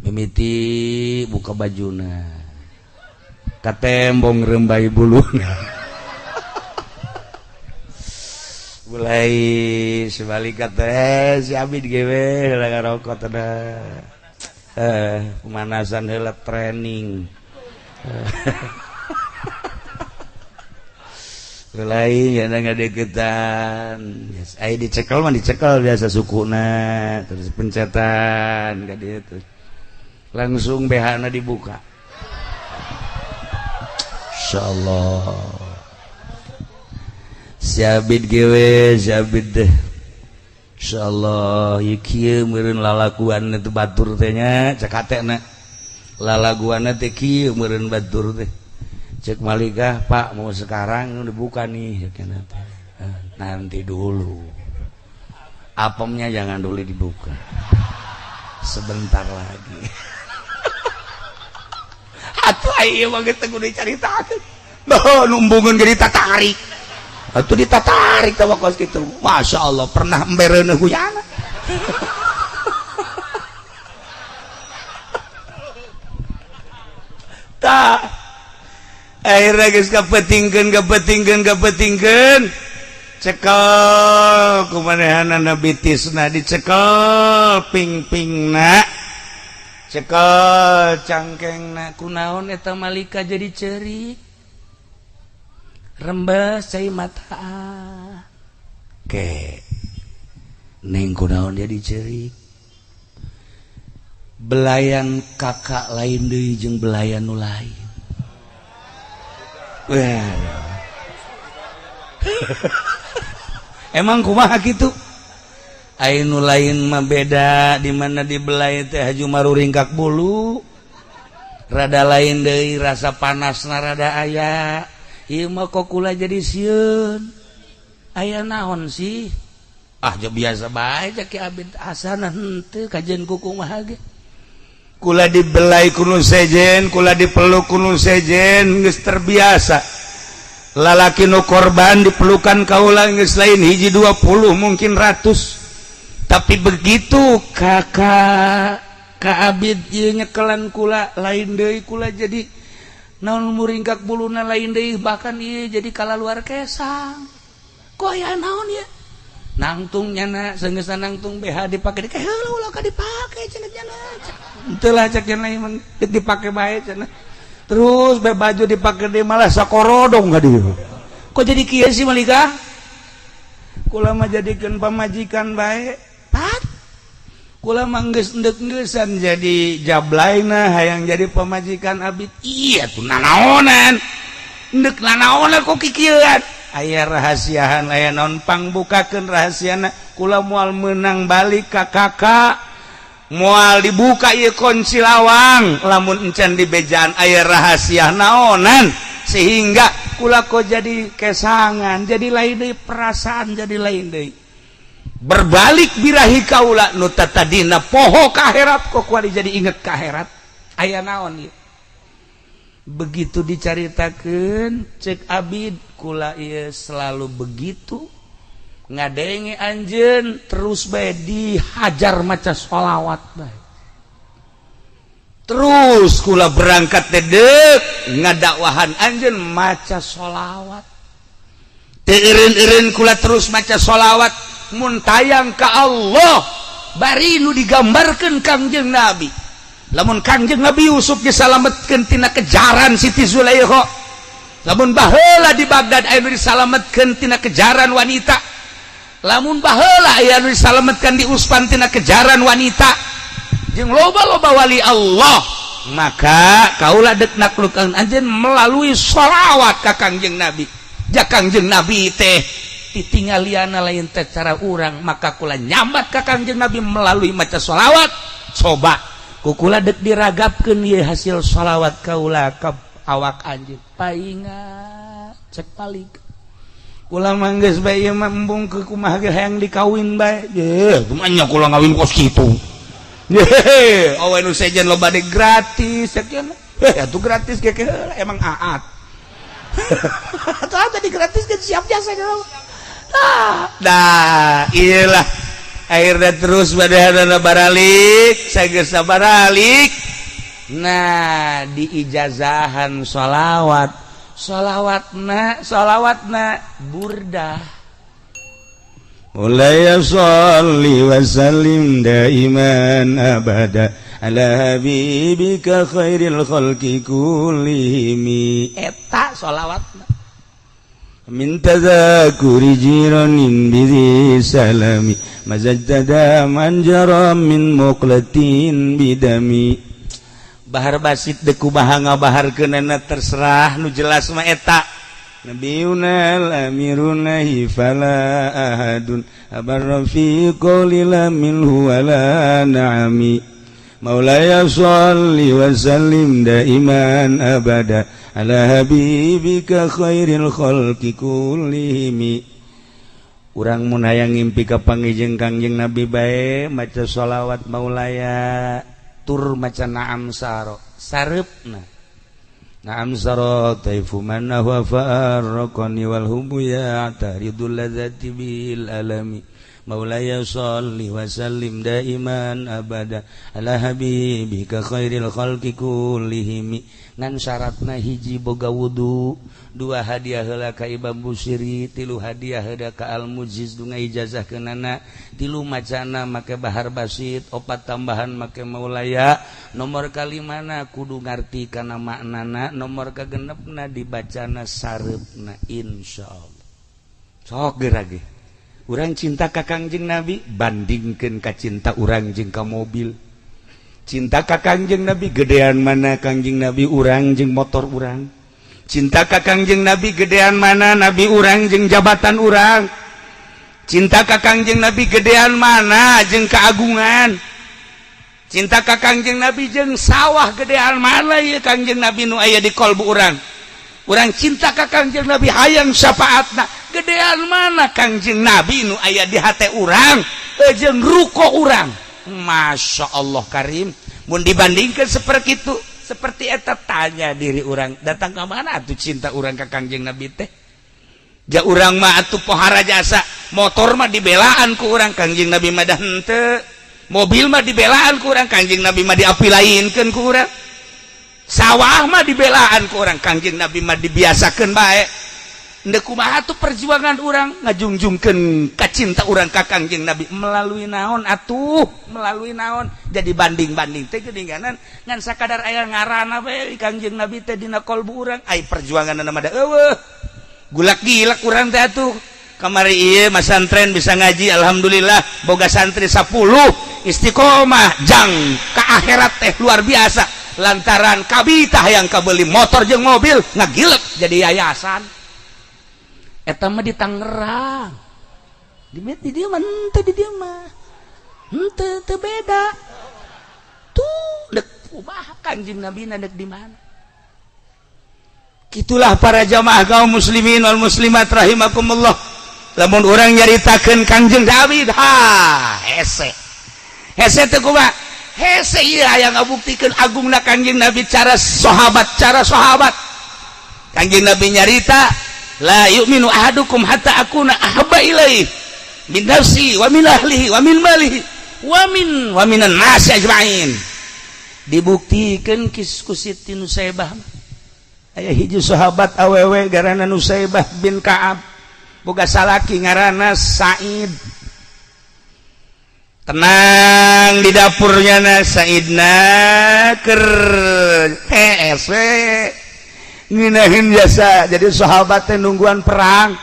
Speaker 1: Mimiti buka bajuna. Katembong rembai buluna. Mulai sebalik teh si Abid gewe heula ngarokok teh. Pemanasan heula training. Mulai ya ngadeukeutan. Yes, ai dicekel mah dicekel biasa sukuna, terus pencetan ka dieu terus. Langsung BH-na dibuka. Insyaallah. Si Abid gewe, si Abid deh. Insyaallah ieu kieu meureun lalaguan itu batur teh nya cek hatena. Lalaguanna teh kieu meureun batur teh. Cek malikah, Pak mau sekarang dibuka nih cek teh. Nanti dulu. Apemnya jangan dulu dibuka. Sebentar lagi. Atuh ieu mah geus teu kudu dicaritakeun. Noh numbungeun ge ditatarik. Atuh ditatarik teh kos kitu. Masya Allah pernah embereuneuh guyana. Tah akhirnya geus kapetingkeun cekel kumanehanana bitisna dicekel ping-pingna cekel cangkengna kunaon eta malika jadi ceurik rembes cai mata ke neng kunaon jadi ceurik belayan kakak lain deui jeung belayan nu lain. Wah. Emang kumaha kitu? Ai nu lain mah beda di mana dibelai teh haju maruringkak bulu. Rada lain deui rasa panasna rada aya. Ieu mah kok kula jadi sieun. Aya naon sih? Ah biasa bae cek Ki Abid asana henteu kajian ku kumaha ge. Kula dibelai ku nu sejen, kula dipeluk ku nu sejen geus terbiasa. Lalaki nu korban dipelukan kaula geus lain hiji 20 mungkin ratus. Tapi begitu kakak Ka Abid ieu nyekelan kula lain deui kula jadi naon muringkak buluna lain deui bahkan ieu jadi kalaluar kesang. Kok aya naon ieu? Nangtung nyana senggeus nangtung BH dipake di heula ulah ka dipake cenah nyana. Henteu lah cek cenah ieu dipake bae cenah. Terus be baju dipake deui malah sakorodong ka dieu. Kok jadi kieu sih malika? Kula mah jadikeun pamajikan bae. Pat. Kula mah geus endek-engeusan jadi jablaina hayang jadi pamajikan Abid. Iya tuh nanaonan. Endek nanaonan kok kikieuan. Aya rahasiahan aya naon pangbukakeun rahasiana kula moal meunang balik ka kakak moal dibuka ieu kunci lawang lamun encan di bejaan aya rahasia naonan sehingga kula kok jadi kesangan jadi lain deui perasaan jadi lain deui berbalik birahi kaula nu tatadina poho ka akhirat kok kuari jadi inget ka akhirat aya naon ieu. Begitu dicaritakeun cek Abid kula ieu selalu begitu ngadenge anjeun terus bae dihajar maca sholawat bae terus kula berangkat teh deuk ngadakwahan anjeun maca sholawat teu eureun-eureun kula terus maca sholawat mun tayang ka Allah bari nu digambarkeun Kangjeng Nabi. Lamun Kangjeng Nabi Yusuf disalametkeun tina kejaran Siti Zulaikha, lamun baheula di Baghdad aya nu disalametkeun tina kejaran wanita, lamun baheula aya nu disalametkeun di Uspan tina kejaran wanita, jeung loba-loba wali Allah, maka kaula deuk naklukeun anjeun melalui sholawat ka Kangjeng Nabi. Ja Kangjeng Nabi teh titinggaliana lain teh cara urang, maka kula nyambat ka Kangjeng Nabi melalui maca sholawat. Coba kukula dek diragapkeun ieu hasil sholawat kaula ka awak anjeun painga cek palik kula mah geus bae ieu mah embung ke kumaha ge hayang dikawin bae. Ye kumaha nya kula ngawin kos kitu. Yehe, oh nu sejen loba de gratis sekian. Eh, atuh gratis ge emang aat. Atau tadi gratis kan siap jasa gitu. Ah, dah, iyalah. Akhirnya terus pada baralik, saya baralik. Nah, diijazahan sholawat, sholawatna, sholawatna burdah. مولاي صل وسلم دائما أبدا على حبيبك خير الخلق كلهم. Eta sholawatna من تذاكر جيران بذي سلام مزجت دما جرى من مقلة بدم. Bahar basit deku kumaha ngabaharkeunana, terserah. Nu jelas mah eta نبينا الأمير فلا أحد أبر في قول لا منه ولا نعم. مولاي صل وسلم دائما أبدا على حبيبك خير الخلق كلهم. Urang mun hayang ngimpi ka panggih Kangjeng Nabi bae, maca sholawat maulaya tur maca naam saro sareupna. نعم سرى طيف من هو فارقني والحب يعترض اللذة بالألم. مولاي صل وسلم دائما أبدا على حبيبك خير الخلق كلهم. Ngan syaratna, hiji, boga wudu; dua, hadiah heula ka Imam Busiri; tilu, hadiah heula ka Al Mujiz nu ijazahkeunana; tilu, macana make bahar basit; opat, tambahan make maulaya; nomor kalimana, kudu ngarti kana maknana; nomor kagenepna, dibacana sareupna. Insyaallah sok geura ge urang cinta ka Kangjeng Nabi, bandingkeun ka cinta urang jeung ka mobil. Cinta ka Kangjeng Nabi gedean mana Kangjeng Nabi urang jeung motor urang? Cinta ka Kangjeng Nabi gedean mana Nabi urang jeung jabatan urang? Cinta ka Kangjeng Nabi gedean mana jeung keagungan? Cinta ka Kangjeng Nabi jeung sawah gedean mana ya Kangjeng Nabi nu aya di kolbu urang? Urang cinta ka Kangjeng Nabi, hayang syafaatna, gedean mana Kangjeng Nabi nu aya di hate urang jeung ruko urang? Masya Allah Karim, mun dibandingkan seperti itu, seperti eta, tanya diri urang, datang ke mana tuh cinta urang ke Kangjeng Nabi teh? Ja urang mah atuh pohara jasa, motor mah dibelaan ku urang, Kangjeng Nabi mah dah henteu. Mobil mah dibelaan ku urang, Kangjeng Nabi mah diapilainkeun ku urang. Sawah mah dibelaan ku urang, Kangjeng Nabi mah dibiasakeun bae. Ndek kumaha tuh perjuangan urang ngajungjungkeun ka cinta urang ka Kangjeng Nabi? Melalui naon atuh? Melalui naon? Jadi banding-banding teh geuninganan ngan sakadar aya ngaranna we Kangjeng Nabi teh dina kolbu urang, ai perjuanganna mah da eueuh. Gulak gilak urang teh atuh. Kamari ieu masantren bisa ngaji, alhamdulillah boga santri 10 istiqomah jang ka akhirat teh luar biasa, lantaran kabita yang kabeli motor jeung mobil ngagilek jadi yayasan. Eta mah di Tangerang, di dieu mah henteu, di dieu mah henteu, teu beda tuh. Dek kumaha Kanjeng Nabi dek di mana? Itulah para jamaah kaum muslimin wal muslimat rahimakumullah, lamun urang nyaritakeun Kangjeng Nabi, ha, hese hese teu kumaha hese. Ieu aya ngabuktikeun agungna Kangjeng Nabi, cara sahabat, cara sahabat. Kangjeng Nabi nyarita, لا يؤمن أحدكم حتى أكون أحب إليه من نفسه ومن أهله ومن ماله ومن الناس أجمعين. Dibuktikan ku Siti Nusaibah. Aya hiji sahabat awewe garana Nusaibah bin Ka'ab, boga salaki ngaranna Said. Tenang di dapurnya na Saidna keur hees we ngeunaheun jasa. Jadi sahabat teh nungguan perang,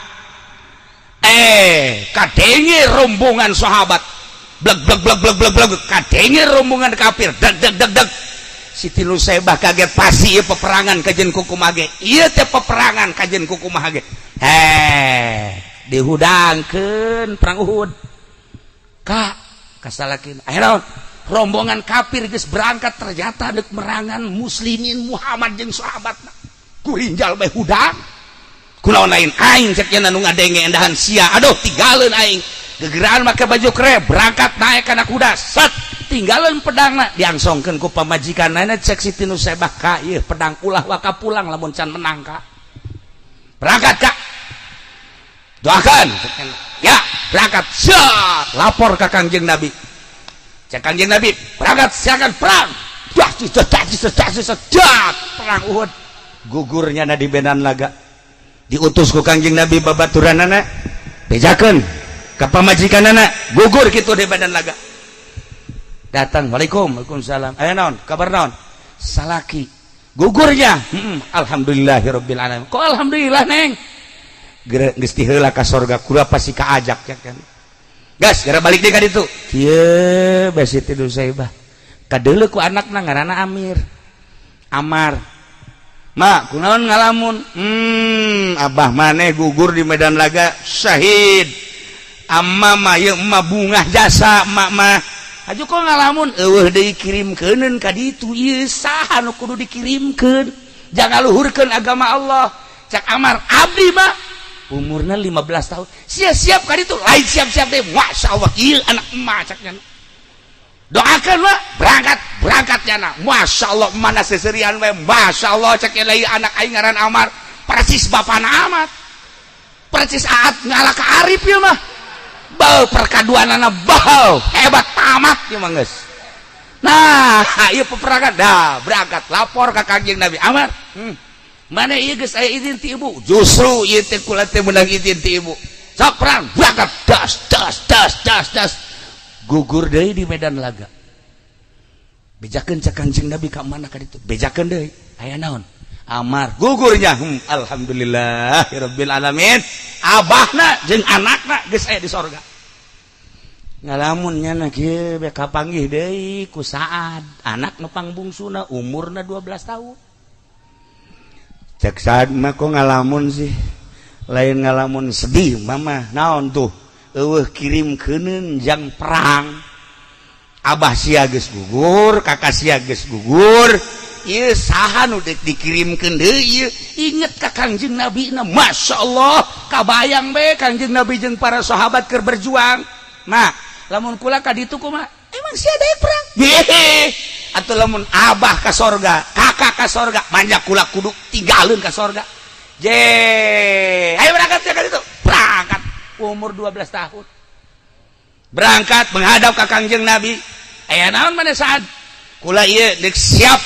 Speaker 1: eh kadenge rombongan sahabat bleg bleg bleg bleg bleg bleg, kadenge rombongan kafir deg deg deg deg. Siti Nusaibah kaget, pasti ieu peperangan kajen kukumaha ge, ieu teh peperangan kajen kukumaha ge. Eh, dihudangkeun perang Uhud ka kasalakin. Akhirnya rombongan kafir geus berangkat, ternyata dek merangan muslimin Muhammad jeung sahabat. Kurinjal bae hudang, kunaon lain aing cek nya nu ngadenge endahan sia. Aduh, tinggalin aing gegeraan make baju krep, berangkat naik kana kuda, set. Ditinggalan pedangna, diangsongkeun ku pamajikanana. Cek Siti Nusaybah, "Ka, ieu pedang ulah waka pulang lamun can menang, Ka. Berangkat, Kak, doakan ya." Berangkat, siap, lapor ke Kangjeng Nabi. Cek Kangjeng Nabi, "Berangkat, silakan perang." Dah, dah, dah, dah, perang Uhud. Gugurnya na di medan laga. Diutus ku Kangjeng Nabi babaturanana, bejakeun ka pamajikanana gugur kitu di medan laga. Datang, "Waalaikum." "Waalaikumsalam." "Aya naon? Kabar naon?" "Salaki gugurnya." Alhamdulillahirabbil alamin." "Kok alhamdulillah, Neng?" "Geus diheula ka sorga, kula pasti kaajak ya kan." Gas, gara balik deui ka ditu. Kieu bae Siti Nusaybah. Kadeuleu ku anakna, ngaranna Amir. "Amar, Ma, kunaon ngalamun?" Abah maneh gugur di medan laga, syahid. Amma mah ieu emak bungah jasa emak mah. Aju kok ngalamun? Eueuh deui kirimkeuneun ka ditu. Ieu saha nu kudu dikirimkeun? Jangan luhurkeun agama Allah." Cak Amar, "Abdi mah." Umurna 15 tahun. Siap-siap ka ditu, lain siap-siap deh. "Masya Allah, ieu anak emak," caknya. "Doakan lah." Berangkat, berangkat nyana. Masya Allah, mana seserian we. "Masya Allah," cek lain, "anak aing ngaran Amar, persis bapana amat, persis aat ngalah ka Arif ya mah. Bau perkaduanana bau hebat, tamat ya mah geus." Nah, ieu peperangan dah. Berangkat, lapor ka Kangjeng Nabi. "Amar, mana ieu geus aya izin ti ibu." "Justru ieu teh kula teh meunang izin ti ibu. Sok perang." Berangkat, das das das das das, gugur deui di medan laga. Bejakeun cek Kangjeng Nabi, ka mana ka ditu? Bejakeun deui, "Aya naon?" "Amar gugurnya." Alhamdulillah rabbil alamin, abahna jeung anakna geus aya di sorga. Ngalamun nyana kieu be, kapanggih deui ku Saad, anak nu pangbungsuna, umurna 12 tahun. Cek Saad mah, "Kok ngalamun sih?" "Lain ngalamun sedih, Mama." "Naon tuh?" "Eueuh kirimkeuneun jang perang. Abah sia geus gugur, kakak sia geus gugur, ieu saha nu deuk dikirimkeun deui ieu?" Inget ka Kangjeng Nabi na, Masya Allah, kabayang be Kangjeng Nabi jeung para sahabat keur berjuang. "Ma, lamun kula ka ditu kumaha?" "Emang sia daek perang?" "Hehe, atuh lamun abah ka sorga, kakak ka sorga, banyak kula kudu tinggalin ka sorga." Je, ayo berangkat ya ka ditu. Berangkat umur 12 tahun, berangkat menghadap ka Kangjeng Nabi. "Aya naon mana, Saat? Kula ieu dek siap,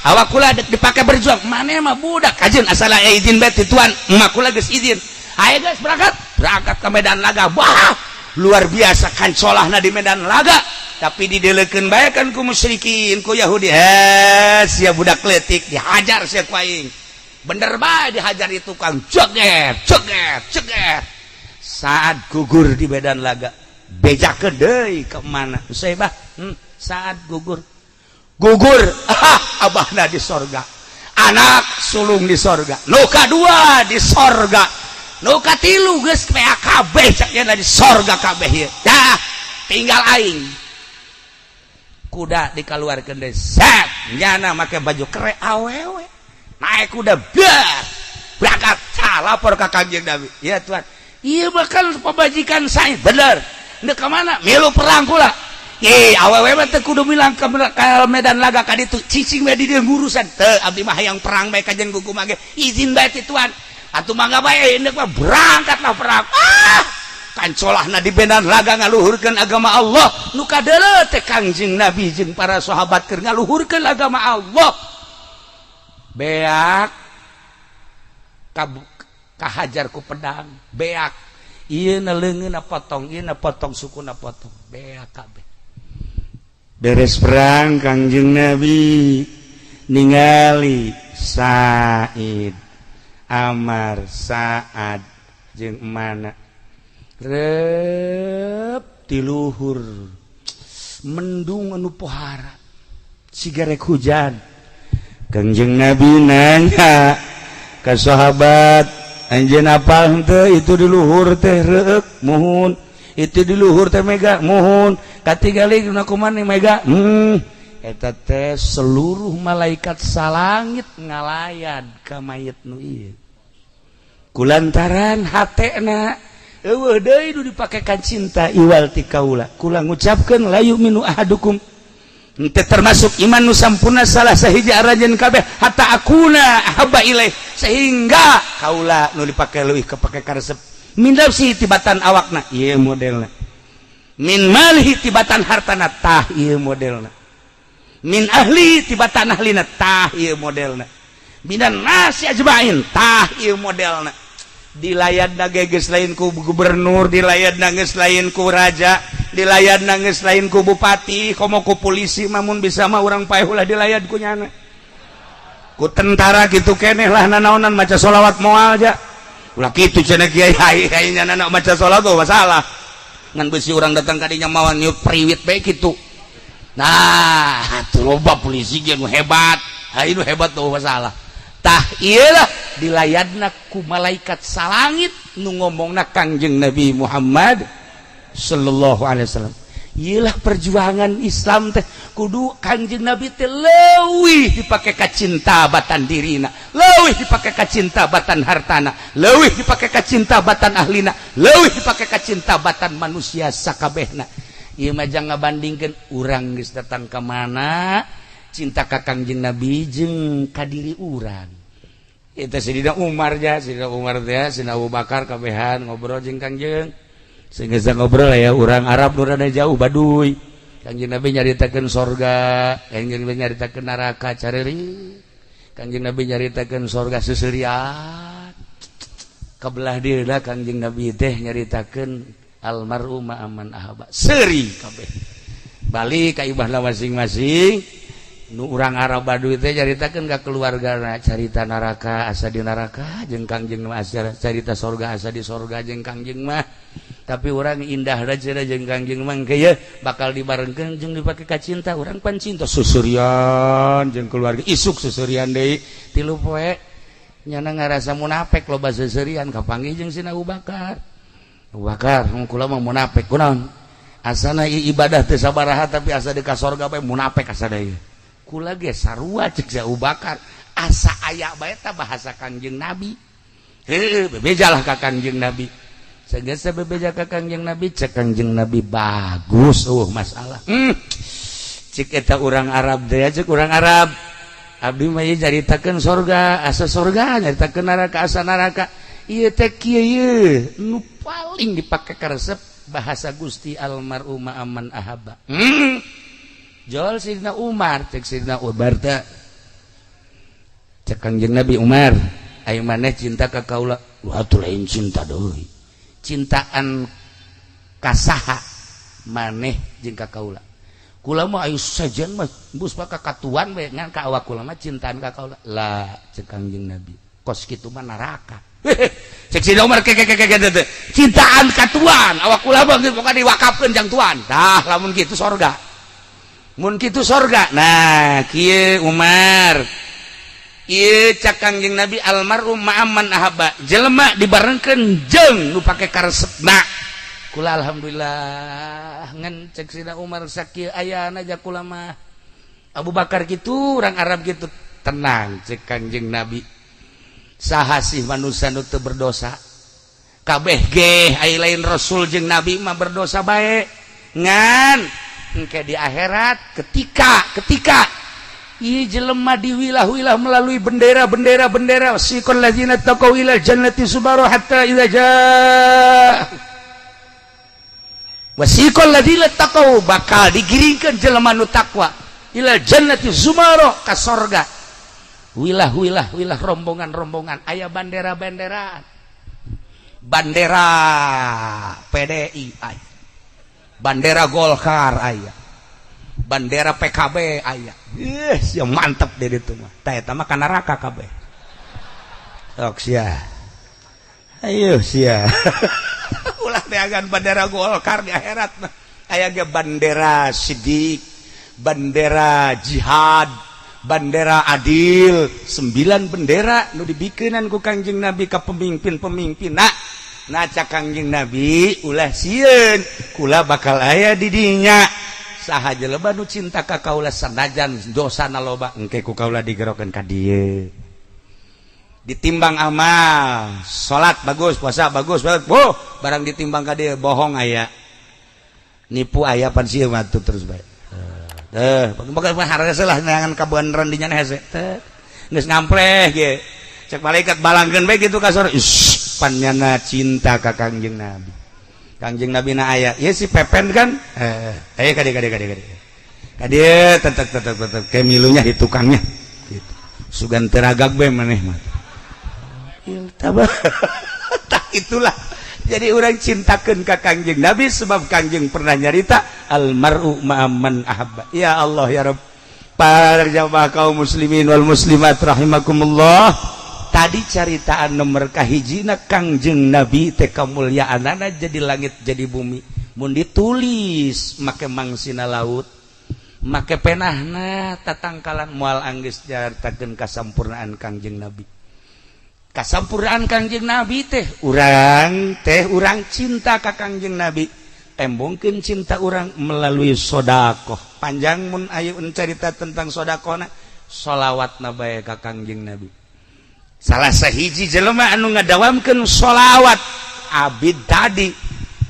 Speaker 1: awak kula dek dipake berjuang. Maneh mah budak kajeun, asal aya izin bae ti tuan." "Emak kula geus izin. Ayo guys, berangkat." Berangkat ke medan laga. Wah, luar biasa kancolahna di medan laga, tapi didelekeun bae kan ku musyrikin, ku Yahudi. "Eh, sia budak leutik, dihajar sia ku aing." Bener bae dihajar itu kang, ceget ceget ceget, saat gugur di medan laga. Bejakeun deui, ke mana Usaibah? Saat gugur, gugur. Ah, abahna di sorga, anak sulung di sorga, nu kadua di sorga, nu katilu geus PAKB. Cak di sorga kabeh ieu, dah tinggal aing. Kuda dikeluarkan deh, set, nyana make baju kere awewe, naik kuda, biar berangkat. Cah, lapor ke Kangjeng Nabi. "Ya tuan, iya bakal pemajikan saya bener. Ndek ke mana?" "Milu perang pula." "Ye, awewe mah teu kudu milang ke medan laga ka ditu, cicing we di dieu ngurusan." "Teu, abdi mah hayang perang bae kajen kuku mage, izin bae ti tuan." "Atuh mangga bae indek mah." Berangkatlah perang. Ah, kancolahna di medan laga ngaluhurkeun agama Allah. Nu kadeuleu teh Kangjeng Nabi jeung para sahabat keur ngaluhurkeun agama Allah. Beak kahajar ku pedang, beak ieu na leungeunna potong, ieu na potong, sukuna potong, beak kabeh. Beres perang, Kangjeng Nabi ningali Said, Amar, Saad jeung mana rep tiluhur mendung anu pohara siga rek hujan. Kangjeng Nabi nanya ke sahabat, "Anjeun apal henteu itu di luhur teh reuk?" "Muhun." "Itu di luhur teh mega?" "Muhun." "Katingali na kumaha mega?" Eta teh seluruh malaikat salangit ngalayat ka mayit nu ieu kulantaran hatena eueuh deui nu dipake kan cinta iwal ti kaula. Kula ngucapkeun, la yu'minu ahadukum Henteu termasuk iman nu sampurna salah sahiji aranjeun kabeh hatta akuna ahabba ilaih, sehingga kaula nu dipake leuwih kapake karesep, min nafsi, tibatan awakna, ieu modelna, min malihi, tibatan hartana, tah ieu modelna, min ahli, tibatan ahlina, tah ieu modelna, minan nasi ajmain, tah ieu modelna. Dilayat geus lain ku gubernur, dilayat geus lain ku raja, dilayat geus lain ku bupati, komo ku polisi. Mamun bisa mah urang paeh ulah dilayat ku nyana, ku tentara gitu keneh lah. Nanaonan maca sholawat moal ja, ulah kitu cenah kiai. Ai nyana maca sholawat tuh masalah ngan besi urang datang kadinya mawa niup priwit bae kitu. Nah, tuh loba polisi ge nu hebat. Ha, nu hebat tuh masalah. Tah, iyalah dilayadna ku malaikat salangit nu ngomongna Kangjeng Nabi Muhammad sallallahu alaihi wasallam. Iyalah perjuangan Islam teh kudu Kangjeng Nabi teh leuwih dipake kacinta batan dirina, leuwih dipake kacinta batan hartana, leuwih dipake kacinta batan ahlina, leuwih dipake kacinta batan manusia sakabehna. Ieu mah jangan ngabandingkeun urang geus datang ka mana cinta ka Kangjeng Nabi jeung ka diri urang. Itu Sayyidina Umar ja, Sayyidina Umar teh, Sayyidina Abu Bakar kabehan ngobrol jeung Kangjeng. Sehingga ngobrol ya urang Arab nu rada jauh Baduy. Kangjeng Nabi nyaritakeun sorga, Kangjeng Nabi nyaritakeun neraka careri. Kangjeng Nabi nyaritakeun sorga seuseurian. Kabelah dieuna Kangjeng Nabi teh nyaritakeun almar'u ma'aman ahabba. Seuri kabeh. Balik ka imahna masing-masing. Nu urang Arab Baduy teh nyaritakeun ka keluargana carita neraka, asa di neraka jeung Kangjeng mah, carita sorga, asa di sorga jeung Kangjeng mah. Tapi orang indah aja jeung Kangjeng mah ye bakal dibarengkeun jeung dipake kacinta. Urang pan cinta susurian jeung keluarga, isuk susurian deui 3 poe, nyana ngarasa munafik loba seuseurian. Kapanggih jeung Sina Abu Bakar. Abu Bakar, kula mah munafik kunaon? Asana ibadah teu sabaraha, tapi asa di ka sorga bae. Munafik asa deui kula ge sarua, cek si Abu Bakar. Asa aya bae ta bahasa Kangjeng Nabi. Heueuh, bebejalah ka Kangjeng Nabi. Segesa bebeja ka Kangjeng Nabi, cek Kangjeng Nabi, bagus, masalah. Cek eta urang Arab teh, cek urang Arab, abdi mah ieu caritakeun sorga asa sorga, nyaritakeun neraka asa neraka. Ieu teh kieu, ieu nu paling dipake karesep bahasa Gusti, almar'u ma'aman ahabba. Jol Sidina Umar, cek Sidina Umar teh, cek Kangjeng Nabi, Umar, ayo maneh cinta ka kaula? Wah, atuh lain cinta deui, cintaan kasaha maneh jeung ka kaula? Kula mah ayo sejen mah bus ka katuan bae, ngan ka awak kula mah cintaan ka kaula lah. Cek Kangjeng Nabi, kos kitu mah neraka. Cek Sidina Umar, ke ke ke ke cintaan ka tuan, awak kula mah pokoknya diwakafkeun jang tuan. Tah, lamun kitu sorga, mun kitu sorga. Nah, kieu Umar, ieu cak Kangjeng Nabi, almar'u ma'aman ahabba, jelema dibarengkeun jeung nu pake karesepna. Kula alhamdulillah, ngan cek Sidina Umar, sakieu ayana aja kula mah. Abu Bakar gitu, orang Arab gitu. Tenang, cek Kangjeng Nabi, saha sih manusia nu teu berdosa? Kabeh ge, ai lain rasul jeung nabi mah berdosa bae. Ngan engke di akhirat ketika ketika ieu jelema diwilah-wilah melalui bendera-bendera bendera, siqal ladzina taqaw ila jannati zumara hatta idza jaa wasiqal ladzina taqaw, bakal digiringkeun jelema nu takwa ila jannati zumara, ka sorga, wilah wilah wilah, rombongan-rombongan, aya bandera-bandera, bandera PDI aya, bandera Golkar aya, bandera PKB aya. Ih, sia mantep deh itu mah. Tah, eta mah ka neraka kabeh. Sok sia, ayo sia, ulah neangan bandera Golkar di akhirat mah. Aya ge bandera sidik, bandera jihad, bandera adil, sembilan bendera nu dibikenan ku Kangjeng Nabi ka pemimpin-pemimpin. Nah nah, cak Kangjeng Nabi, ulah sieun, kula bakal aya di dinya. Saha jelema nu cinta ka kaula sanajan dosana loba, engke ku kaula digerokeun ka dieu. Ditimbang amal, salat bagus, puasa bagus, oh, barang ditimbang ka dieu, bohong aya, nipu aya, pan sieun mah terus bae. Teh, pokoknya harga lah neangan kabeneran dinya hese. Teh, geus ngampleh ge. Cek malaikat balangkeun bae kitu ka surga. Ish, pan nyana cinta ka Kangjeng Nabi. Kangjeng Nabi na aya. Ieu si Pepen kan? Eh, ayo kade kade kade kade. Kade tetek tetek tetek ke milunya di tukangnya. Gitu. Sugan teragak bae maneh mah. Tabah. Tak itulah. Jadi orang cintakan ke Kangjeng Nabi sebab Kangjeng pernah nyarita almaru ma'aman ahabba. Ya Allah ya Rabb. Para jamaah kaum muslimin wal muslimat rahimakumullah. Tadi caritaan nomor kahijina, Kangjeng Nabi teh kamuliaanana jadi langit jadi bumi. Mun ditulis make mangsina laut, make penahna tatangkalan, moal anggeus nyaritakeun kasampurnaan Kangjeng Nabi. Kasampurnaan Kangjeng Nabi teh urang teh urang cinta ka Kangjeng Nabi, tembongkeun cinta urang melalui sodakoh. Panjang mun ayo cerita tentang sodakohna, solawat na bae ka Kangjeng Nabi. Salah sahiji jelema anu ngadawamkeun solawat abid tadi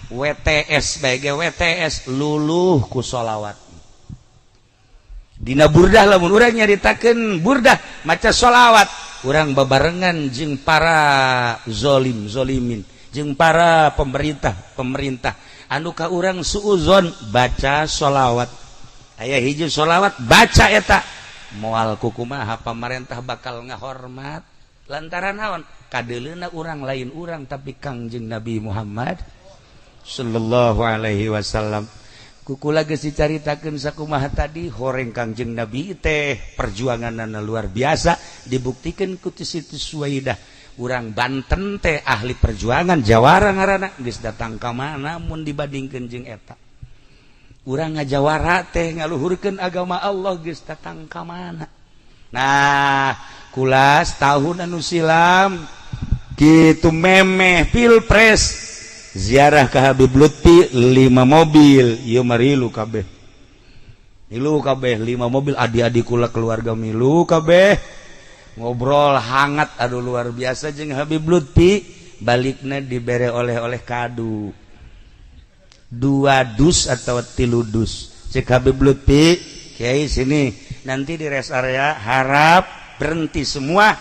Speaker 1: WTS bae, WTS luluh ku solawat. Dina burdah, lamun urang nyaritakeun burdah maca solawat, urang babarengan jeung para zolim zolimin, jeung para pemerintah pemerintah anu ka urang suuzon, baca solawat. Aya hiji solawat, baca eta, moal kukumaha pamarentah bakal ngahormat, lantaran naon? Kadeleuna urang lain urang, tapi Kangjeng Nabi Muhammad sallallahu alaihi wasallam. Ku kula geus dicaritakeun sakumaha tadi horeng Kangjeng Nabi teh perjuanganna luar biasa, dibuktikan ku Siti Suwaidah. Urang Banten teh ahli perjuangan, jawara ngaranna, geus datang ka mana mun dibandingkeun jeung eta. Urang ngajawara teh ngaluhurkeun agama Allah, geus datang ka mana. Nah, kula tahun anu silam kitu memeh pilpres ziarah ke Habib Lutfi lima mobil. Ieu marilu kabeh, milu kabeh lima mobil, adik-adik kula, keluarga milu kabeh, ngobrol hangat, aduh, luar biasa jeung Habib Lutfi. Baliknya dibere oleh-oleh kadu dua dus atau 3 dus. Cek Habib Lutfi, "Kiai, sini, nanti di rest area harap berhenti semua,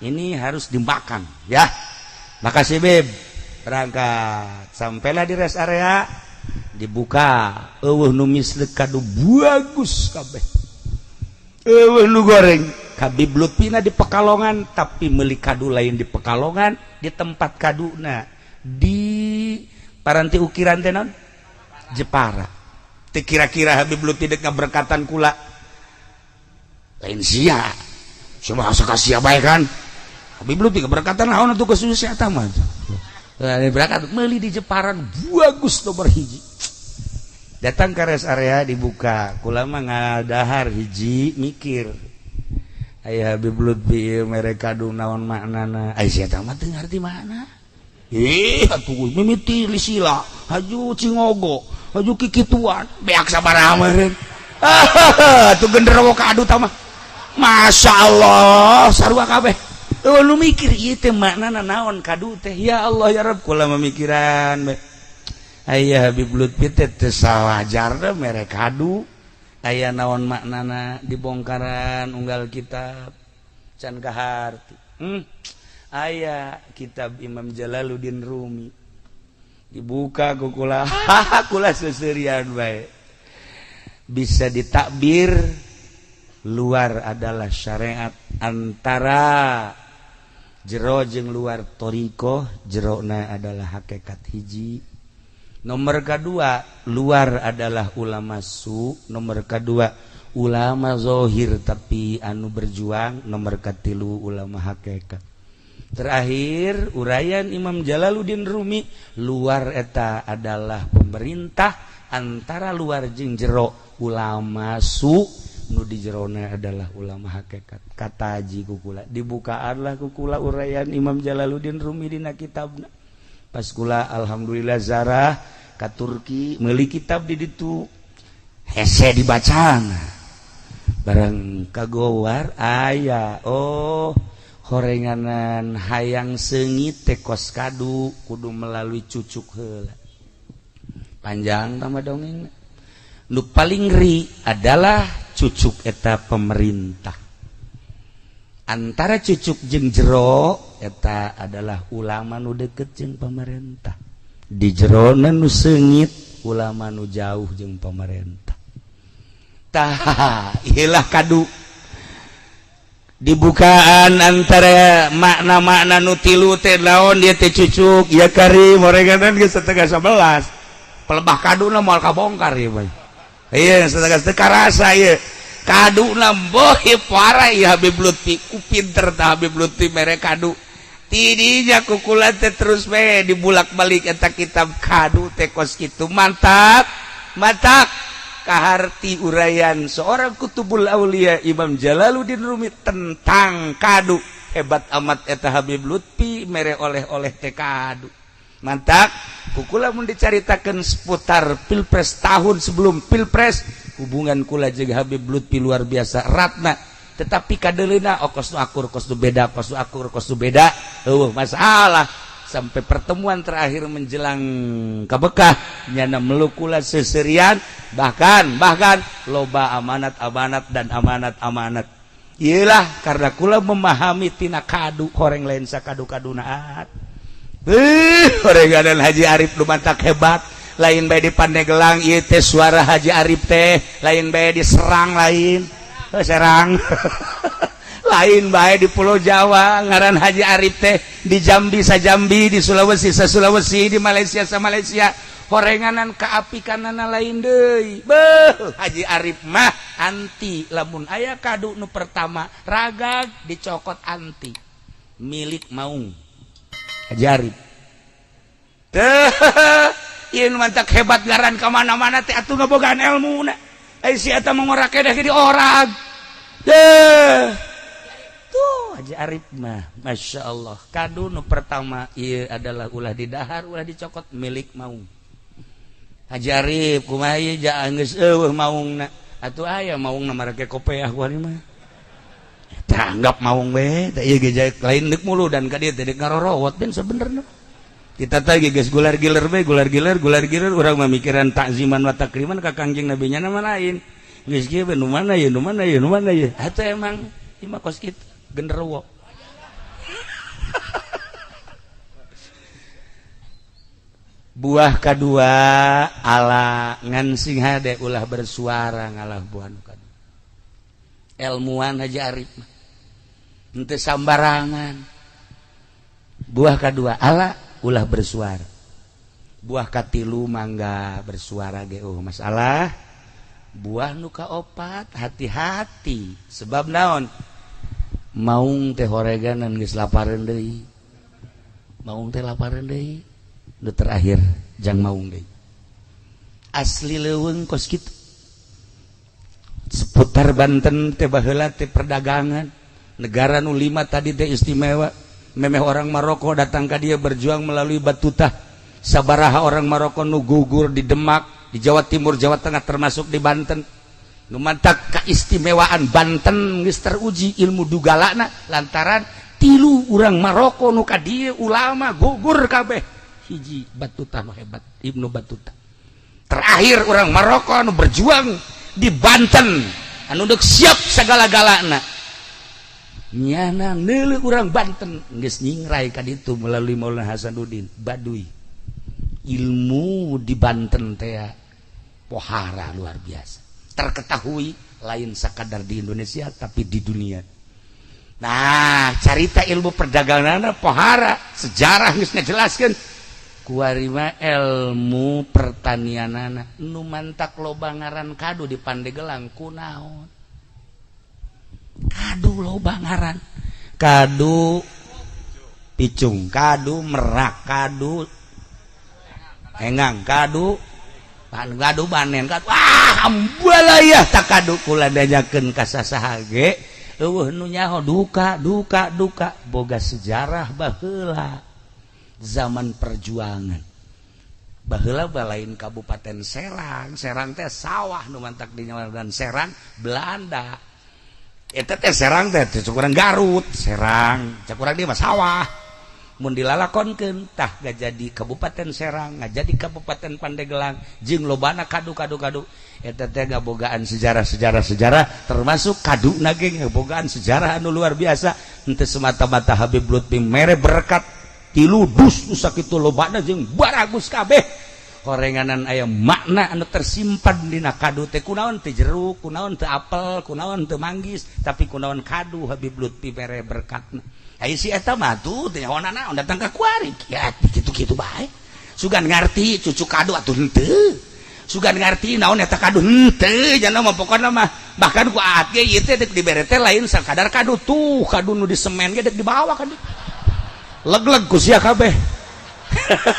Speaker 1: ini harus dimakan ya." "Makasih, Bib." Berangkat, sampailah di rest area, dibuka, eueuh nu misleuk, kadu bagus kabeh, eueuh nu goreng. Habib Lutfina di Pekalongan, tapi meuli kadu lain di Pekalongan, di tempat kaduna di paranti ukiran teh non Jepara. Teu kira-kira Habib Lutfi dek ngaberkatan kula, lain sia cuma asa ka sia bae kan. Habib Lutfi keberkatan naon atuh khusus eta mah. Berangkat meuli di Jepara bagus nomor hiji, datang ke rest area, dibuka, kula mah ngadahar hiji, mikir, aya Habib Lutfi mere kadu, naon maknana? Ai sia mah teu ngarti makna. Ih atuh mimiti lisila haju cingogo haju kikituan beak sabaraha meureun. Ah, tuh genderuwo kadu tah mah, Masya Allah, sarua kabeh. Oh, lu mikir ieu teh maknana naon kadu teh? Ya Allah ya Rabb, kula memikiran bae. Aya Habib Lutfi teh teu sawajarna mere kadu, aya naon maknana? Dibongkaran unggal kitab can kaharti. Aya kitab Imam Jalaluddin Rumi, dibuka ku kula, kula seuseurian bae. Bisa ditakbir luar adalah syariat, antara jero jeung luar thoriqoh, jerona adalah hakikat hiji. Nomor kedua, luar adalah ulama su. Nomor kedua, ulama zohir tapi anu berjuang. Nomor katilu, ulama hakikat. Terakhir uraian Imam Jalaluddin Rumi, luar eta adalah pemerintah, antara luar jeung jero ulama su, nu di jerona adalah ulama hakikat. Kata haji kukula, dibukaanlah kukula uraian Imam Jalaluddin Rumi dina kitabna. Pas kula alhamdulillah zarah ka Turki, meuli kitab di ditu, hese dibacana bareng kagowar aya. Oh, horenganan hayang seungit teh kos kadu, kudu melalui cucuk heula. Panjang tambah dongeng. Nu paling ngeri adalah cucuk eta pemerintah. Antara cucuk jeung jero eta adalah ulama nu deket jeung pemerintah. Di jerona nu seungit ulama nu jauh jeung pemerintah. Tah, ilah kadu dibukaan antara makna-makna nu tilu teh naon dia teh cucuk ya kari moreganan geus setengah 11 pelebah kaduna moal kabongkar ieu mah. Iya, setengah teu karasa ieu kaduna boh parah ieu. Habib Lutfi ku pinter tah. Habib Lutfi mere kadu tidinya ku kula teh terus we dibulak-balik eta kitab kadu teh kos kitu. Mantap, mantap kaharti uraian seorang kutubul aulia Imam Jalaluddin Rumi tentang kadu. Hebat amat eta Habib Lutfi mere oleh-oleh teh kadu. Mantap ku kula mun dicaritakeun seputar pilpres, tahun sebelum pilpres, hubungan kula jeung Habib Lutfi luar biasa ratna, tetapi kadeleuna oh kos nu akur, kos nu beda, kos nu akur, kos nu beda, eueuh masalah sampai pertemuan terakhir menjelang kabekah nyana meluk kula seserian, bahkan bahkan loba amanat amanat dan amanat amanat. Iyalah, karena kula memahami tina kadu horeng lain sakadu kadunaat. Horeng dan Haji Arif lu mantak hebat, lain bae di Pandeglang ieu teh suara Haji Arif teh, lain bae di Serang, lain Serang, lain bae di Pulau Jawa ngaran Haji Arif teh, di Jambi sa Jambi, di Sulawesi sa Sulawesi, di Malaysia sa Malaysia. Horenganan kaapikanana lain deui. Beuh, Haji Arif mah anti lamun aya kadu nu pertama ragag dicokot, anti milik maung Haji Arif teh. Ieu mantak hebat ngaran ka mana-mana teh atuh ngabogaan ilmu na. Ai si eta mah ngora kedah di orang deh. Tuh Haji Arif mah Masya Allah. Kadu nu pertama ieu adalah ulah didahar, ulah dicokot, milik maung Haji Arif. Kumaha ieu geus eueuh maungna atuh? Aya maungna marake kopeah kuari mah. Tanggap maung we teh ieu ge lain deuk mulu dan ka dieu teh deuk ngarorowot. Ben sebenerna kita teh geus gular giler we, gular giler, gular giler. Urang mah mikiran takziman wa takriman ka Kangjeng Nabi nya mah lain. Geus kieu we, nu mana ye, nu mana ye, nu mana ye? Atuh emang ieu mah kos kitu genderuwo. Buah kedua ala ngan sing hade ulah bersuara ngalah. Buah nu kadua ilmuwan Haji Arif mah henteu sambarangan. Buah kedua ala ulah bersuara. Buah katilu mangga bersuara ge oh masalah. Buah nu kaopat hati-hati, sebab naon? Maung teh horeganan geus lapareun deui, maung teh lapareun deui. Nu terakhir jang maung deui. Asli leuweung kos kitu seputar Banten teh baheula teh perdagangan negara nu lima tadi teh istimewa. Memeh orang Maroko datang ka dia berjuang melalui Batutah. Sabaraha orang Maroko nu gugur di Demak, di Jawa Timur, Jawa Tengah, termasuk di Banten. Nu mantak keistimewaan Banten geus teruji ilmu dugalana lantaran tilu urang Maroko nu ka dieu ulama gugur kabeh. Hiji Batutah nu hebat, Ibnu Battuta. Terakhir orang Maroko anu berjuang di Banten anu deuk siap segala-galana nyana neuleuh urang Banten geus nyingrai ka ditu melalui Maulana Hasanuddin Baduy. Ilmu di Banten teh pohara luar biasa, terketahui lain sakadar di Indonesia tapi di dunia. Nah, carita ilmu perdagangan pohara, sejarah geus ngajelaskeun. Kuari mah ilmu pertanianana. Nu mantak loba ngaran kadu di Pandegelang kunaon? Kadu loba ngaran, kadu picung, kadu merak, kadu engang, kadu kadu banen, kadu wah ambalayah. Tak kadu kula danyakeun ka sasaha ge eueuh nu nyaho. Duka duka duka boga sejarah baheula zaman perjuangan. Baheula balain Kabupaten Serang. Serang teh sawah nu mantak di dan Serang Belanda eta teh. Serang teh cek urang Garut, Serang cek urang dia mah sawah. Mun dilalakonkeun tah ngajadi Kabupaten Serang, ngajadi Kabupaten Pandeglang jeung lobana kadu-kadu-kadu eta teh ngabogaan sejarah-sejarah termasuk kadu na ge ngabogaan sejarah anu luar biasa. Henteu semata-mata Habib Lutfi mere berkat tilu dus nu sakitu lobana jeung baragus kabeh horenganan aya makna anu tersimpan dina kadu teh. Kunaon teu jeruk, kunaon teu apel, kunaon teu manggis, tapi kunaon kadu Habib Lutfi mere berkatna. Ai si eta mah tuh teh nyaho naon datang ka kuari ya kitu-kitu bae. Sugan ngarti cucu kadu atuh henteu. Sugan ngarti naon eta kadu henteu nya mah pokona mah bahkan ku aat ge ieu teh dek dibere teh lain sakadar kadu tuh kadu nu di semen ge dek dibawa kadu. Leg-leg ku sia kabeh.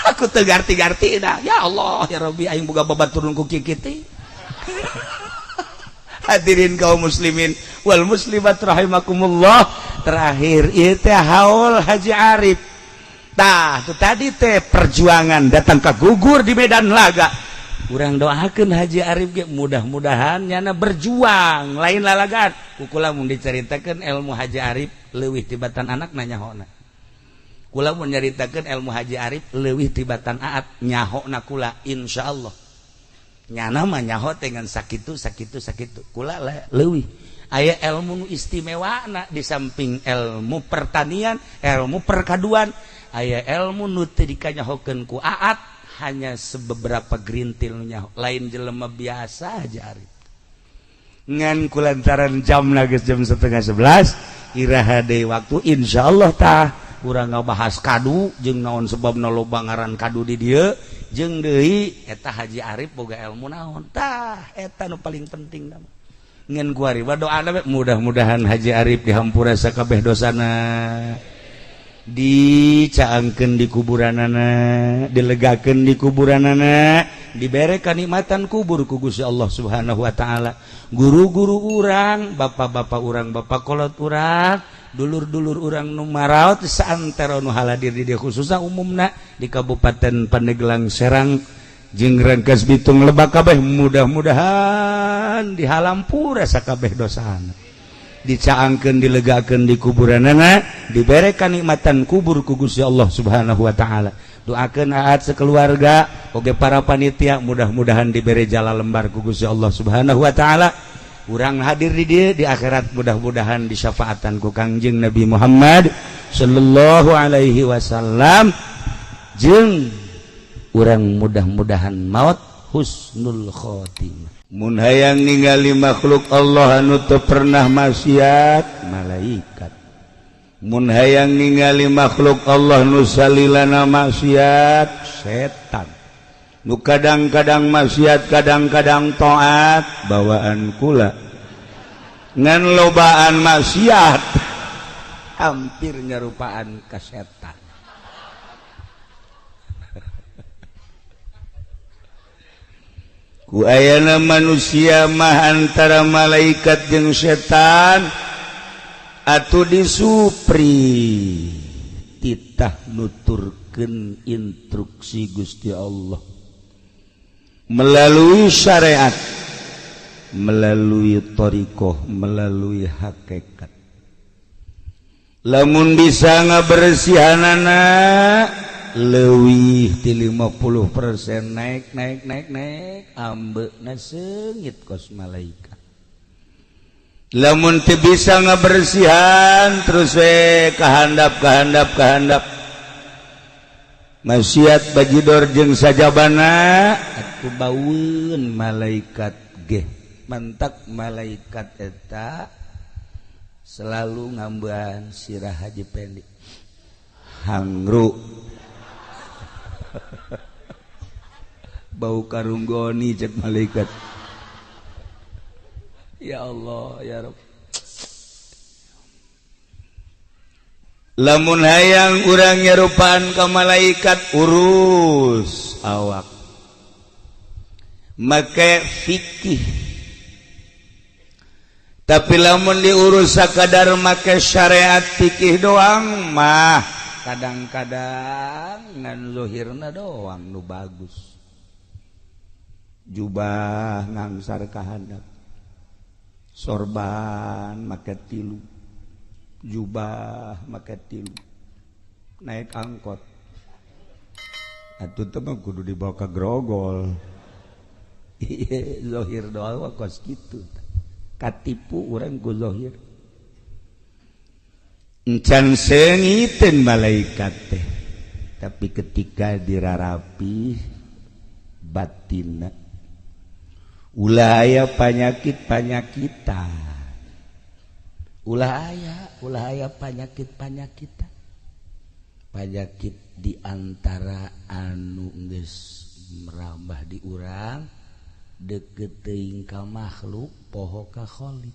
Speaker 1: Aku teu ngarti-ngarti dah. Ya Allah ya Rabbi aing boga babaturun ku kieu kitu. Hadirin kaum muslimin wal muslimat rahimakumullah, terakhir ieu teh haul Haji Arif. Tah tu tadi teh perjuangan datang ke gugur di medan laga. Urang doakeun Haji Arif ge mudah-mudahan nyana berjuang lain lalagan. Ku kula mun dicaritakeun ilmu Haji Arif leuwih tibatan anak nyahona. Kula mun nyaritakeun ilmu Haji Arif leuwih tibatan aat nyahona kula insyaallah. Nyana mah nyaho dengan sakitu sakitu sakitu kula leuwih aya ilmu nu istimewana di samping ilmu pertanian, ilmu perkaduan, aya ilmu nu teu dikanyahokeun ku aat hanya sebeberapa gerintil nu nyaho lain jelema biasa Haji Arif. Ngan kulantaran jam geus jam 10.30 iraha deui waktu insyaallah tah urang ngabahas kadu jeung naon sebabna loba ngaran kadu di dieu jeung deui eta Haji Arif boga ilmu naon tah eta nu paling penting mah. Ngan kuari doana we mudah-mudahan Haji Arif dihampura sakabeh dosana, dicaangkeun di kuburanana, dilegakeun di kuburanana, dibere kanikmatan kubur ku Gusti Allah Subhanahu wa taala. Guru-guru urang, bapak-bapak urang, bapak kolot urang, dulur-dulur urang nu maraot saantero nu haladir di dieu khususna umumna di Kabupaten Pandeglang Serang jeung Rangkas Bitung Lebak kabeh mudah-mudahan dihalampura sakabeh dosana, dicaangkeun dilegakeun di kuburanana, dibere kanikmatan kubur ku Gusti Allah Subhanahu wa taala. Doakeun aat sekeluarga oge para panitia mudah-mudahan dibere jala lembar ku Gusti Allah Subhanahu wa taala. Urang hadir di dieu di akhirat mudah-mudahan disyafaatan ku Kangjeng Nabi Muhammad sallallahu alaihi wasallam jeung urang mudah-mudahan maut husnul khotimah. Mun hayang ningali makhluk Allah anu teu pernah maksiat malaikat, mun hayang ningali makhluk Allah nu salilana maksiat setan, nu kadang-kadang maksiat kadang-kadang taat bawaan kula ngan lobaan maksiat hampir nyarupaan ka setan. Ku ayana manusia mah antara malaikat jeung setan atuh disupri titah nuturkeun instruksi Gusti Allah melalui syariat, melalui thariqah, melalui hakikat. Lamun bisa ngabersihanana leuwih ti 50% naik naik naik naik ambeuna seungit kos malaikat. Lamun teu bisa ngabersihan terus we kahandap kahandap kahandap maksiat bajidor jeung sajabana atuh baueun malaikat ge. Mantak malaikat eta selalu ngambean sirah Haji Pendi hangru bau karunggoni cek malaikat. Ya Allah ya Rabb. Lamun hayang urang nyarupaan ka malaikat urus awak make fikih, tapi lamun diurus sakadar make syariat fikih doang mah kadang-kadang ngan zuhirna doang nu bagus, jubah ngangsar ka handap, sorban make tilu, jubah make tilu, Naik angkot atuh teh mah kudu dibawa ke Grogol. Iya, zohir doa kos kitu, katipu urang ku zohir. Encan seungiteun malaikat teh, tapi ketika dirarapi batinna, ulah aya panyakit panyakitan, ulah aya, ulah aya panyakit panyakitan. Panyakit diantara anu geus merambah di urang, deket teuing ka makhluk, poho ka Khalik,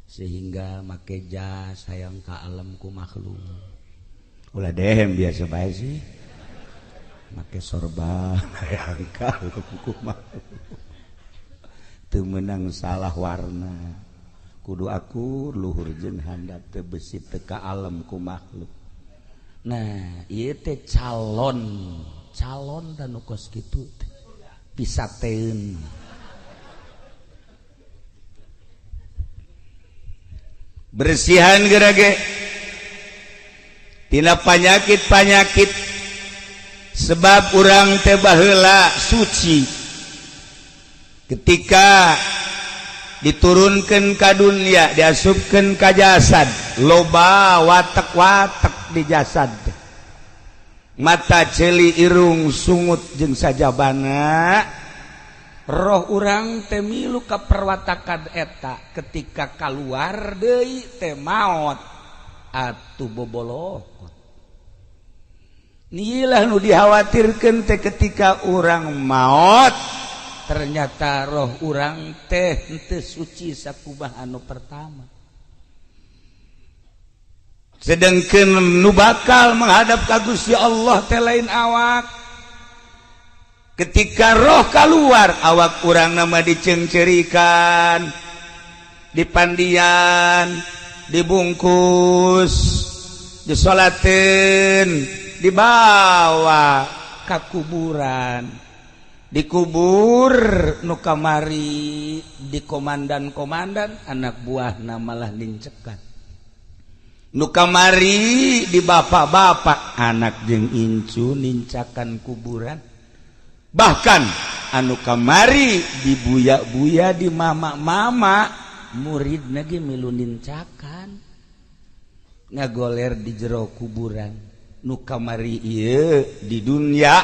Speaker 1: sehingga make jas hayang ka alam ku makhluk. Ulah dehem, biasa bae sih. Make sorban hayang ka alam ku makhluk. Teu meunang salah warna, kudu akur luhur jeung handap, teu besi teu ka alam ku makhluk. Nah, ieu teh calon calon dan nu kos kitu teh pisateun. Bersihan gerage tina panyakit-panyakit, sebab urang teh baheula suci. Ketika diturunkan ka dunia, diasupkeun ka jasad, loba watek-watek di jasad teh. Mata, ceuli, irung, sungut jeung sajabana. Roh urang teh milu ka perwatakan eta. Ketika keluar deui teh maot atuh bobolokot. Inilah nu dikhawatirkan teh, ketika urang maot ternyata roh urang teh henteu suci sakumaha anu pertama. Sedangkan nu bakal menghadap ka Gusti Allah teh lain awak. Ketika roh keluar, awak urang nama dicengcerikan, dipandian, dibungkus, disolatin, dibawa ke kuburan, dikubur. Nu kamari di komandan-komandan, anak buah malah nincekan. Nu kamari di bapak-bapak, anak jeung incu nincakan kuburan. Bahkan anu kamari di buya-buya, di mama-mama, murid lagi milu nincakan, ngagoler di jero kuburan. Nu kamari ieu di dunia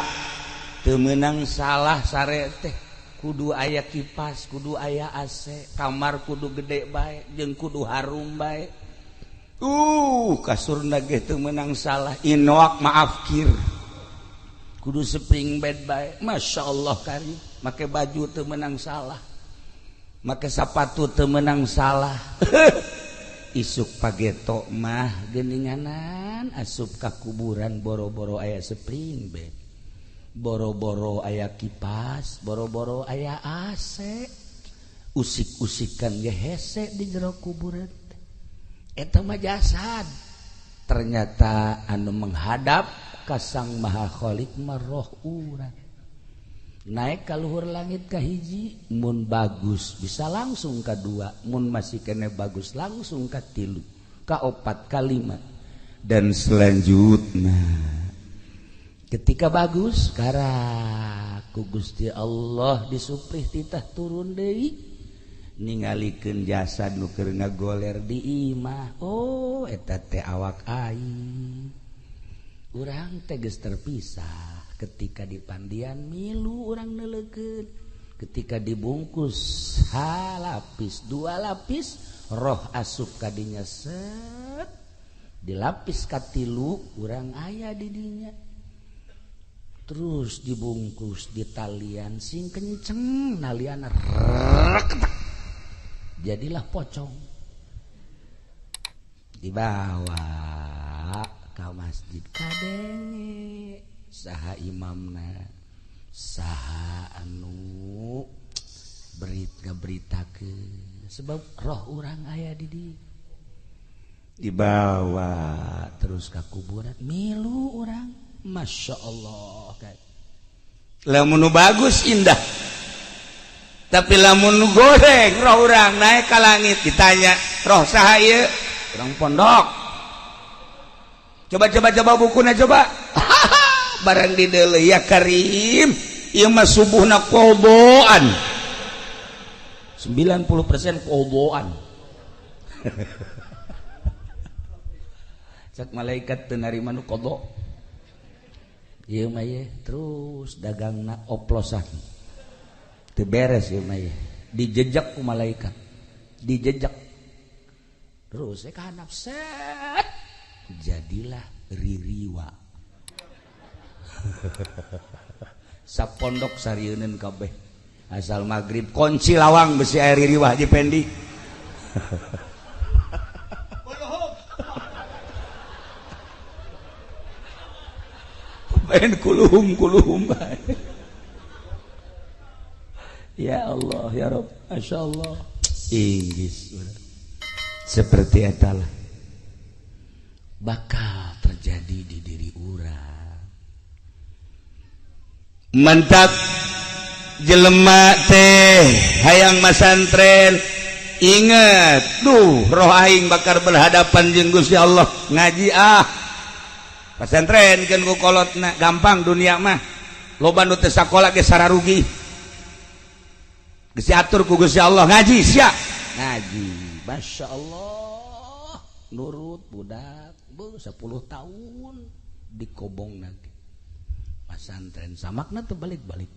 Speaker 1: teu meunang salah sare teh kudu aya kipas, kudu aya AC, kamar kudu gede bae jeung kudu harum bae. Kasurna ge teu meunang salah inoak maaf kir, kudu spring bed bae. Masya Allah kari make baju teu meunang salah, make sapatu teu meunang salah. Isuk pageto mah geninganan asup ka kuburan, boro-boro aya spring bed, boro-boro aya kipas, boro-boro aya AC, usik-usikan ge hese di jero kuburan. Eta mah jasad. Ternyata anu menghadap ka Sang Maha Khalik mah roh urang. Naik ka luhur langit kahiji, mun bagus bisa langsung ka dua, mun masih kene bagus langsung ka tilu, ka opat, ka lima, dan selanjutnya. Ketika bagus, karak ku Gusti Allah disuprih titah turun deui, ningalikeun jasad nu keur ngagoler di imah. Oh, eta teh awak aing. Urang teh geus terpisah. Ketika dipandian milu urang neuleukeun, ketika dibungkus halapis dua lapis, roh asup kadinya, set dilapis katilu, urang aya di dinya. Terus dibungkus di talian sing kenceng, nalian reketek, jadilah pocong, dibawa ke masjid. Kadenge saha imamna, saha anu berit ngaberitakeun, sebab roh urang aya di dibawa terus ke kuburan, milu urang. Masya Allah, lamun bagus indah, tapi lamun goreng, roh urang naik ke langit, ditanya, "Roh saha ieu?" "Urang pondok." Coba coba coba bukuna coba. Barang di deuleu, ya Karim, ieu mah subuhna qodhoan. 90% qodhoan. Cak malaikat teu narima nu qodho. Ieu mah ye terus dagangna oplosan. Teu beres ieu mah ye. Dijejak ku malaikat. Dijejak. Terus saya kahanap set. Jadilah ririwa. Sapondok sarieuneun kabeh. Asal maghrib kunci lawang besi air ririwa Haji Pendi. Main kuluhum kuluhum. Ya Allah ya Rabb, Masya Allah. Inggris seperti etalah bakal terjadi di diri urang. Mantap jelema teh hayang masantren, inget duh roh aing bakal berhadapan jeung Gusti Allah. Ngaji ah pasantren keun ku kolotna gampang dunia mah, loba nu teu sakola ge sararugi, geus diatur ku Gusti Allah. Ngaji sia ngaji, Masya Allah, nurut budak bu 10 tahun dikobong nanti pasantren samakna tuh balik-balik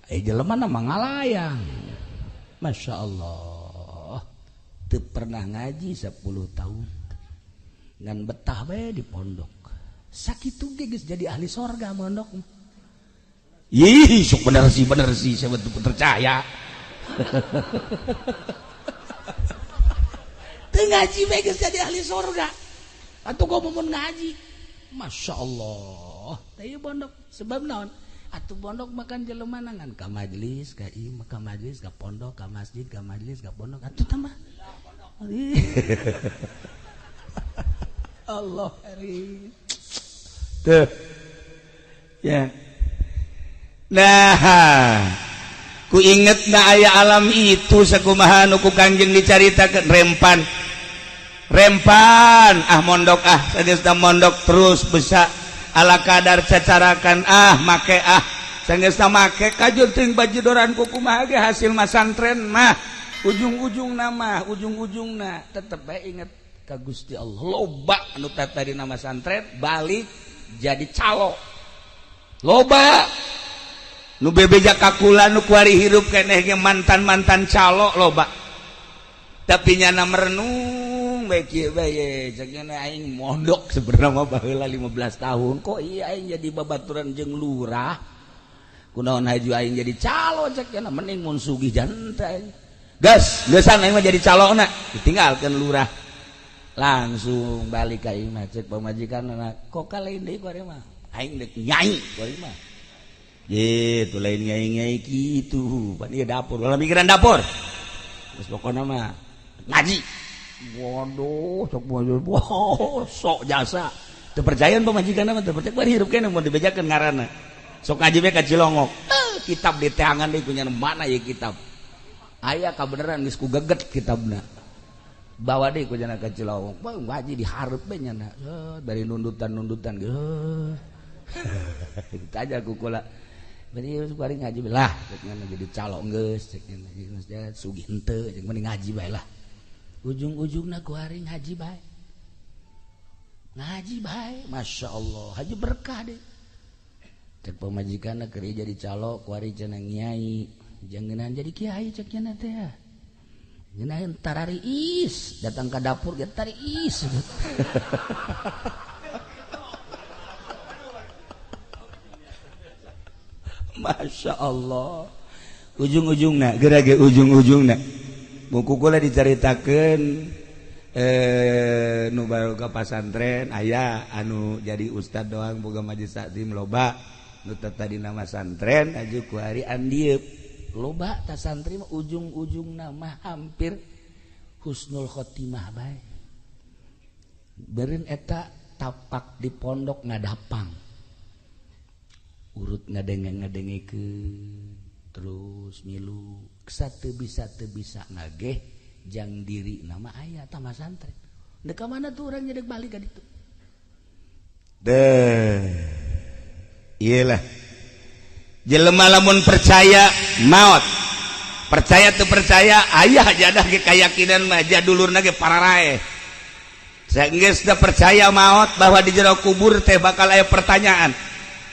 Speaker 1: jelema mah ngalayang. Masya Allah, teu pernah ngaji 10 tahun ngan betah bae di pondok. Sakitu ge geus jadi ahli sorga mondok. Ih, sok bener sih saya betul percaya. Teu ngaji bae geus jadi ahli sorga. Atuh gua mau ngaji. Masya Allah, teh pondok sebab naon? Atuh pondok makan jelema ngan ka majelis, ka ieu, ka majelis, ka pondok, ka masjid, ka majelis, ka pondok. Atuh tambah. Allah hari. Tuh. Ya. Nah, ku inget na aya alam itu sakumaha nu ku Kangjeng dicaritakeun rempan. Rempan ah mondok ah sageus mondok terus bisa ala kadar cacarakan ah make ah sageus make kajur teuing bajidoran ku kumaha ge hasil masantren mah ujung-ujung nama ujung-ujungna tetep bae inget ka Gusti Allah. Loba anu tadi nama santren balik jadi calo, loba nu bebeja kakula nu kuari hirup keneh ge mantan-mantan calo loba, tapi nyana merenung bae kieu bae cek nyana aing mondok sebenarnya mah baheula 15 tahun kok iya aing jadi babaturan jeung lurah, kunaon haju aing jadi calo cek nyana mending mun sugih janta aing gas geusan aing mah jadi calona ditinggalkeun lurah langsung balik ka imah cek pamajikan kok kalain deui kuari mah aing deuk nyai kuari mah gitu lain nyai-nyai kitu pan ieu dapur ulah mikiran dapur geus pokona mah ngaji. Waduh sok wow, sok jasa teu percayaan pamajikan mah teu percaya bari hirup keneh mun dibejakeun ngaranna sok ngaji we ka Cilongok kitab diteangan deui kunya mana ieu kitab aya kabeneran geus ku geget kitabna bawa deui ku jana ka Cilongok ngaji dihareup we nyana dari nundutan-nundutan geus kita aja ku kula bari bari ngaji lah cek nyana jadi calo geus cek nyana sugih henteu cek mending ngaji bae lah. Ujung-ujungna ku hari ngaji bae, ngaji bae Masya Allah haji berkah deh cek pamajikanna keur jadi calo ku hari cenah nyai jangenan jadi kiai cek nyana teh ngeunaan tarariis datang ka dapur ge tariis. Masya Allah ujung-ujungna geura ge ujung-ujungna buku kula dicaritakeun nu baru ka pasantren aya anu jadi ustad doang boga majelis taklim loba nu tadi nama santren aju ku hari andieup loba ta santri mah ujung-ujungna mah hampir husnul khotimah bae beureun eta tapak di pondok ngadapang urut ngadenge-ngadengekeun terus milu teu bisa ngageh jang diri nama aya tambah santren dek mana tuh orang nyedek balik ka ditu Deh, iyalah jelema lamun percaya maut, percaya tuh percaya ayah jadah ge keyakinan mah jadulurna ge pararae. Sageus teu percaya maut bahwa di jero kubur teh bakal aya pertanyaan.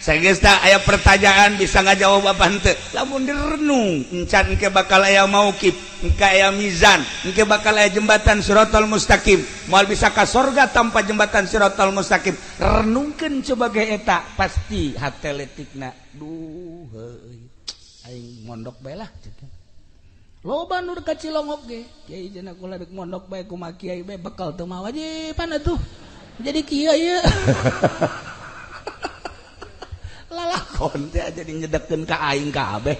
Speaker 1: Sageus teh aya pertanyaan bisa ngajawab apa henteu. Lamun direnung encan engke bakal aya mauqif, engke aya mizan, engke bakal aya jembatan siratal mustaqim. Moal bisa ka sorga tanpa jembatan siratal mustaqim. Renungkeun coba ge eta pasti hate letikna. Duh heuy. Aing mondok bae lah. Loba nu ka Cilongok ge, kiai cenah kula dek mondok bae kumaha kiai bae bekal teu mawa wajiban atuh. Jadi kieu ieu. Lalakon teh jadi nyedekeun ka aing kabeh.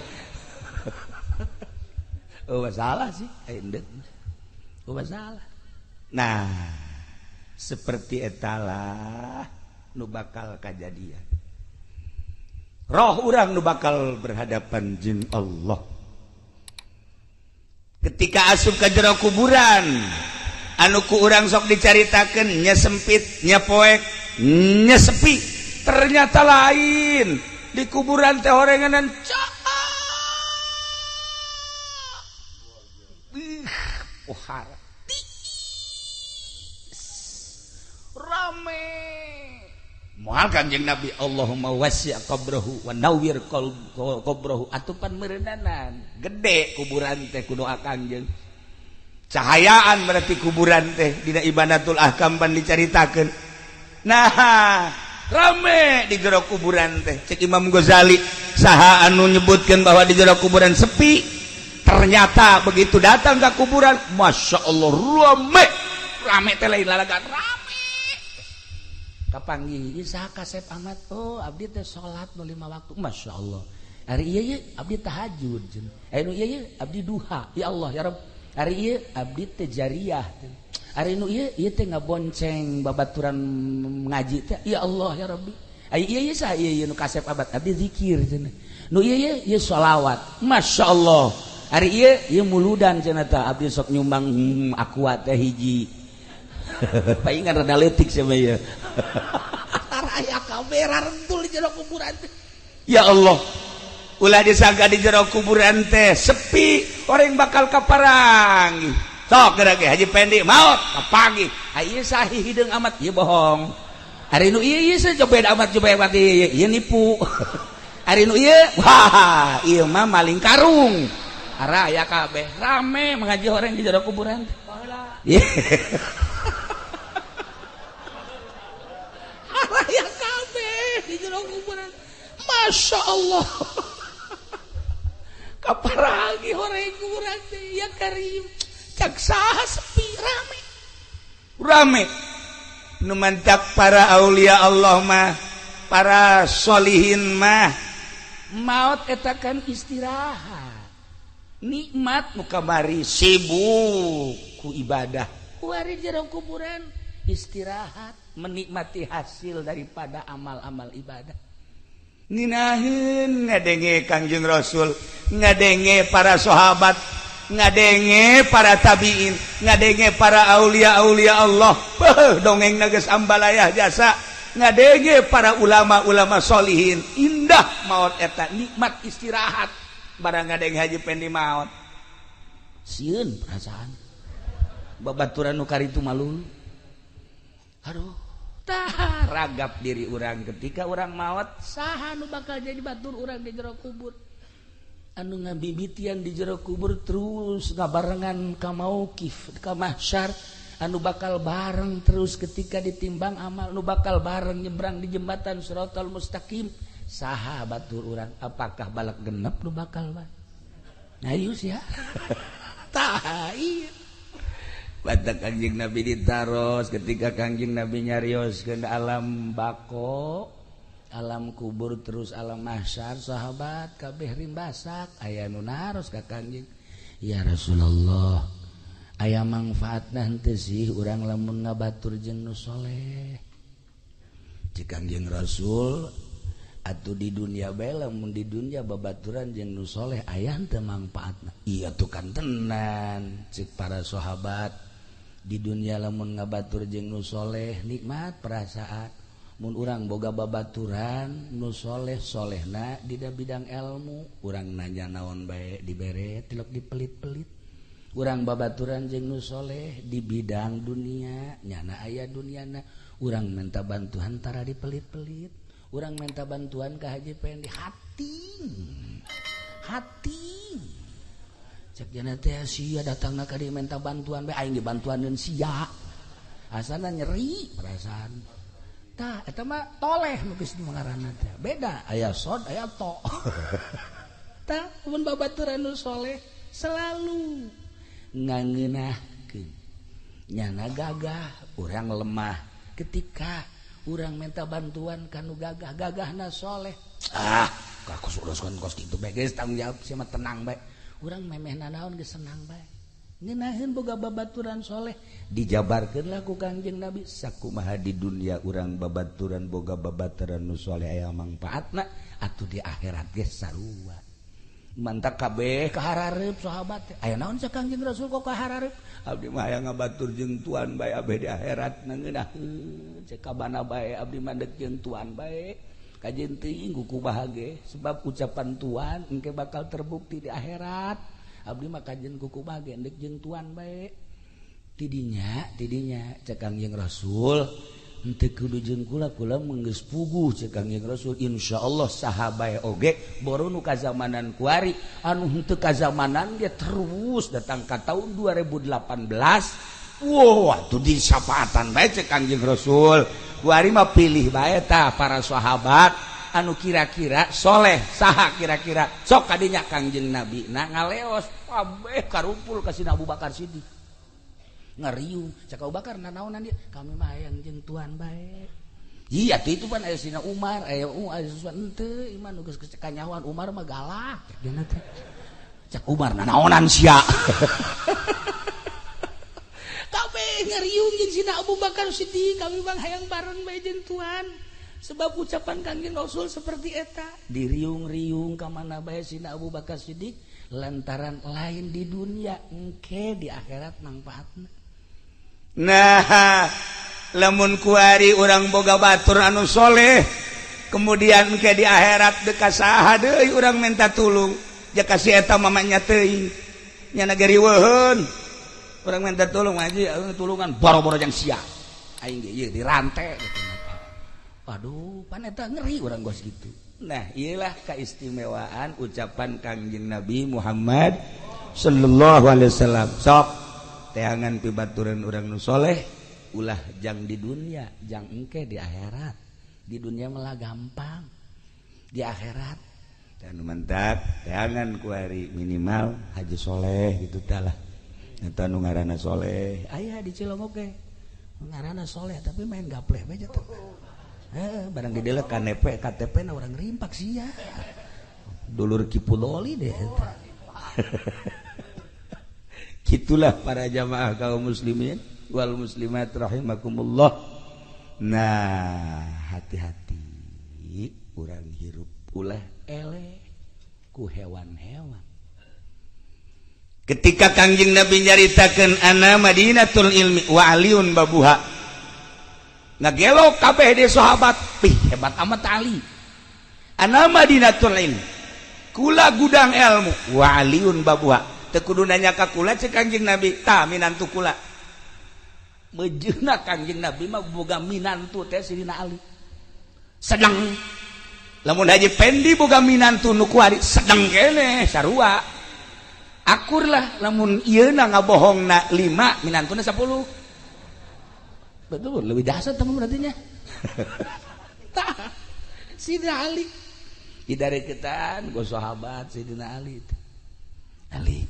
Speaker 1: Oh masalah sih, aing deuk. Oh masalah. Nah, seperti etalah nu bakal kajadian. Roh urang nu bakal berhadapan jeung Allah. Ketika asup ke jero kuburan anu ku urang sok dicaritakeun nya sempit, nya poek, nya sepi, ternyata lain. Di kuburan teh horenganan cak. Pohara rame. Moal Kanjeng Nabi Allahumma wasi' qabrahu wa nawwir qabrahu atupan meureunana gede kuburan teh ku doa Kanjeng. Cahayaan berarti kuburan teh dina Ibanatul Ahkam pan dicaritakeun. Nah, rame di jero kuburan teh. Cek Imam Ghazali saha anu nyebutkeun bahwa di jero kuburan sepi, ternyata begitu datang ke kuburan, Masya Allah rame. Rame teh lain lalagan rame. Kapanggih ieu saha kasep amat, oh abdi teh salat nu 5 waktu, Masya Allah. Ari ieu ye abdi tahajud cenah. Anu ieu ye abdi duha, ya Allah ya Rabb. Ari ieu abdi teh jariyah. Ari nu ieu ieu teh ngabonceng babaturan ngaji teh, ya Allah ya Rabbi. Ari ieu ye saha ieu ye nu kasep amat, abdi zikir cenah. Nu ieu ye ieu sholawat, Masya Allah. Ari ieu ieu muludan cenah tah abdi sok nyumbang aqua teh hiji. Paingan rada leutik sia mah ieu. Aya kamera rentul di jero kuburan teh. Ya Allah, ulah disangka di jero kuburan teh sepi, orang bakal kaparangi. Sok geura ge Haji Pendi maot kapanggih. Ieu sahih hideung amat, ieu bohong. Ari nu ieu ieu jobed amat jobed amat ieu ieu nipu. Ari nu ieu wah ieu mah maling karung. Ara aya kabeh rame mengaji orang di jero kuburan teh. Aya kabeh di jero kuburan. Masya Allah. Kaparagi horeng kuburan teh ya Karim. Cak saha sepi rame. Rame. Nu mantak para aulia Allah mah, para solihin mah maut eta kan istirahat. Nikmat nu kamari sibuk ku ibadah. Kuari jero kuburan istirahat, menikmati hasil daripada amal-amal ibadah. Nginahin ngadenge Kangjeng Rasul, ngadenge para sahabat, ngadenge para tabiin, ngadenge para aulia-aulia Allah. Beuh, dongeng geus ambalayah jasa. Ngadenge para ulama-ulama solihin. Indah maut eta, nikmat istirahat. Barang ngadenge Haji Pendi maut. Sieun perasaan. Babaturan nu karitu malu. Aduh, tah ragap diri urang ketika urang maot, saha nu bakal jadi batur urang di jero kubur. Anu ngabibitian di jero kubur terus ngabarengan ka mauqif, ka mahsyar, anu bakal bareng terus ketika ditimbang amal, nu bakal bareng nyebrang di jembatan Siratal Mustaqim. Saha batur urang? Apakah balak genep nu bakal bareng? Ayo sia. Tah ieu. Batak Kangjeng Nabi ditaros ketika Kangjeng Nabi nyarios ke alam bako, alam kubur terus alam mahsyar, sahabat kabeh rimbasak aya nu naros ka Kangjeng, ya Rasulullah, aya mangfaatna henteu sih urang lamun ngabatur jeung nu soleh? Cek Kangjeng Rasul, atuh di dunia bae lamun di dunia babaturan jeung nu soleh aya henteu mangfaatna? Iya tuh kan tenan cek para sahabat, di dunia lamun ngabatur jeung nu soleh nikmat perasaan, Mun urang boga babaturan nu soleh solehna di bidang ilmu, urang nanya naon bae dibere tilok dipelit-pelit. Urang babaturan jeung nu soleh di bidang dunia, nyana aya duniana, urang minta bantuan tara dipelit-pelit. Urang minta bantuan ka Haji Pendi hati. Hati. Cek jana teh sia datangna ka dieu minta bantuan bae aing dibantuaneun sia. Asana nyeri perasaan. Tah eta mah toleh nu geus ngaranna teh. Beda aya sod aya to. Tah mun babaturan nu soleh selalu ngangeunahkeun. Nyana gagah, urang lemah. Ketika urang minta bantuan ka nu gagah, gagahna soleh. Ah, kos uruskeun kos kitu bae geus tanggung jawab sia mah tenang bae. Urang memeh nanaon geus senang bae. Ngeunaheun boga babaturan soleh dijabarkeun lah ku Kangjeng Nabi sakumaha di dunia urang babaturan boga babaturan nu soleh aya mangpaatna atuh di akhirat ge sarua. Mantak kabeh kaharareup sahabat teh. Aya naon sa Kangjeng Rasul kok kaharareup? Abdi mah hayang ngabatur jeung tuan bae abeh di akhirat ngeunaheun cek kabana bae abdi mah deuk jeung tuan bae. Kajeun teuing kumaha ge sebab ucapan tuan engke bakal terbukti di akhirat. Abdi mah kajeun kumaha ge deuk jeung tuan bae. Tidinya tidinya cek Kangjeng Rasul henteu kudu jeung kula kula geus puguh cek Kangjeng Rasul insyaallah saha bae oge boru nu kazamanan kuari anu henteu kazamanan ge terus datang ka tahun 2018. Wow, atuh disapaatan bae cek Kangjeng Rasul. Kuari mah pilih bae tah para sahabat anu kira-kira soleh saha kira-kira sok kadinya Kangjeng Nabi na ngaleos kabeh karumpul ka Sina Abu Bakar Siddiq ngariung cek Abu Bakar nanaonan dia kami mah hayang jeung tuan bae. Iya tuh itu pan aya Sina Umar aya aya henteu iman nu geus kanyahoan Umar mah galak cek dina teh cek Umar nanaonan sia. Kabeh ngariung jeung Sina Abu Bakar Siddiq kami mah hayang bareng bae jeung tuan sebab ucapan Kangjeng Rasul seperti eta diriung-riung ka mana bae Sina Abu Bakar Siddiq lantaran lain di dunia engke di akhirat mangfaatna. Nah lamun kuari urang boga batur anu soleh kemudian engke di akhirat deka saha deui urang minta tulung jaka si eta mamanya teuing nya gariweuheun urang minta tulung aja tulungan boro-boro jang sia aing ge ieu dirante gitu. Waduh pan eta ngeri urang gos gitu. Nah iyalah keistimewaan ucapan Kangjeng Nabi Muhammad sallallahu alaihi wasallam. Sok teangan pibaturan urang nu soleh ulah jang di dunia jang engke di akhirat. Di dunia malah gampang di akhirat dan mantap teangan kuari minimal haji soleh gitu talah eta nu ngaranna soleh aya di Cilongok ge ngaranna soleh tapi main gapleh bae teh. Barang didelek KTP KTP na urang rimpak sia dulur Kipudoli deh. Gitulah para jamaah kaum muslimin wal muslimat rahimakumullah. Nah hati-hati urang hirup ulah eleh ku hewan-hewan. Ketika Kangjeng Nabi nyaritakeun ana Madinatul ilmi wa aliun babuha ngagelok kabeh di sahabat pih hebat amat Ali. Ana Madinatul ilmi kula gudang ilmu wa aliun babuha teu kudu nanya ka kula cek Kangjeng Nabi tah minantu kula. Mejeuna Kangjeng Nabi mah boga minantu teh Sidina Ali. Sedang lamun Haji Pendi boga minantu nu kuari sedang keneh sarua. Akurlah lamun ieuna ngabohongna 5 minantuna 10. Betul lebih dahsyat teman berarti nya. Tah Sidina Ali dari ketan go sahabat Sidina Ali. Ali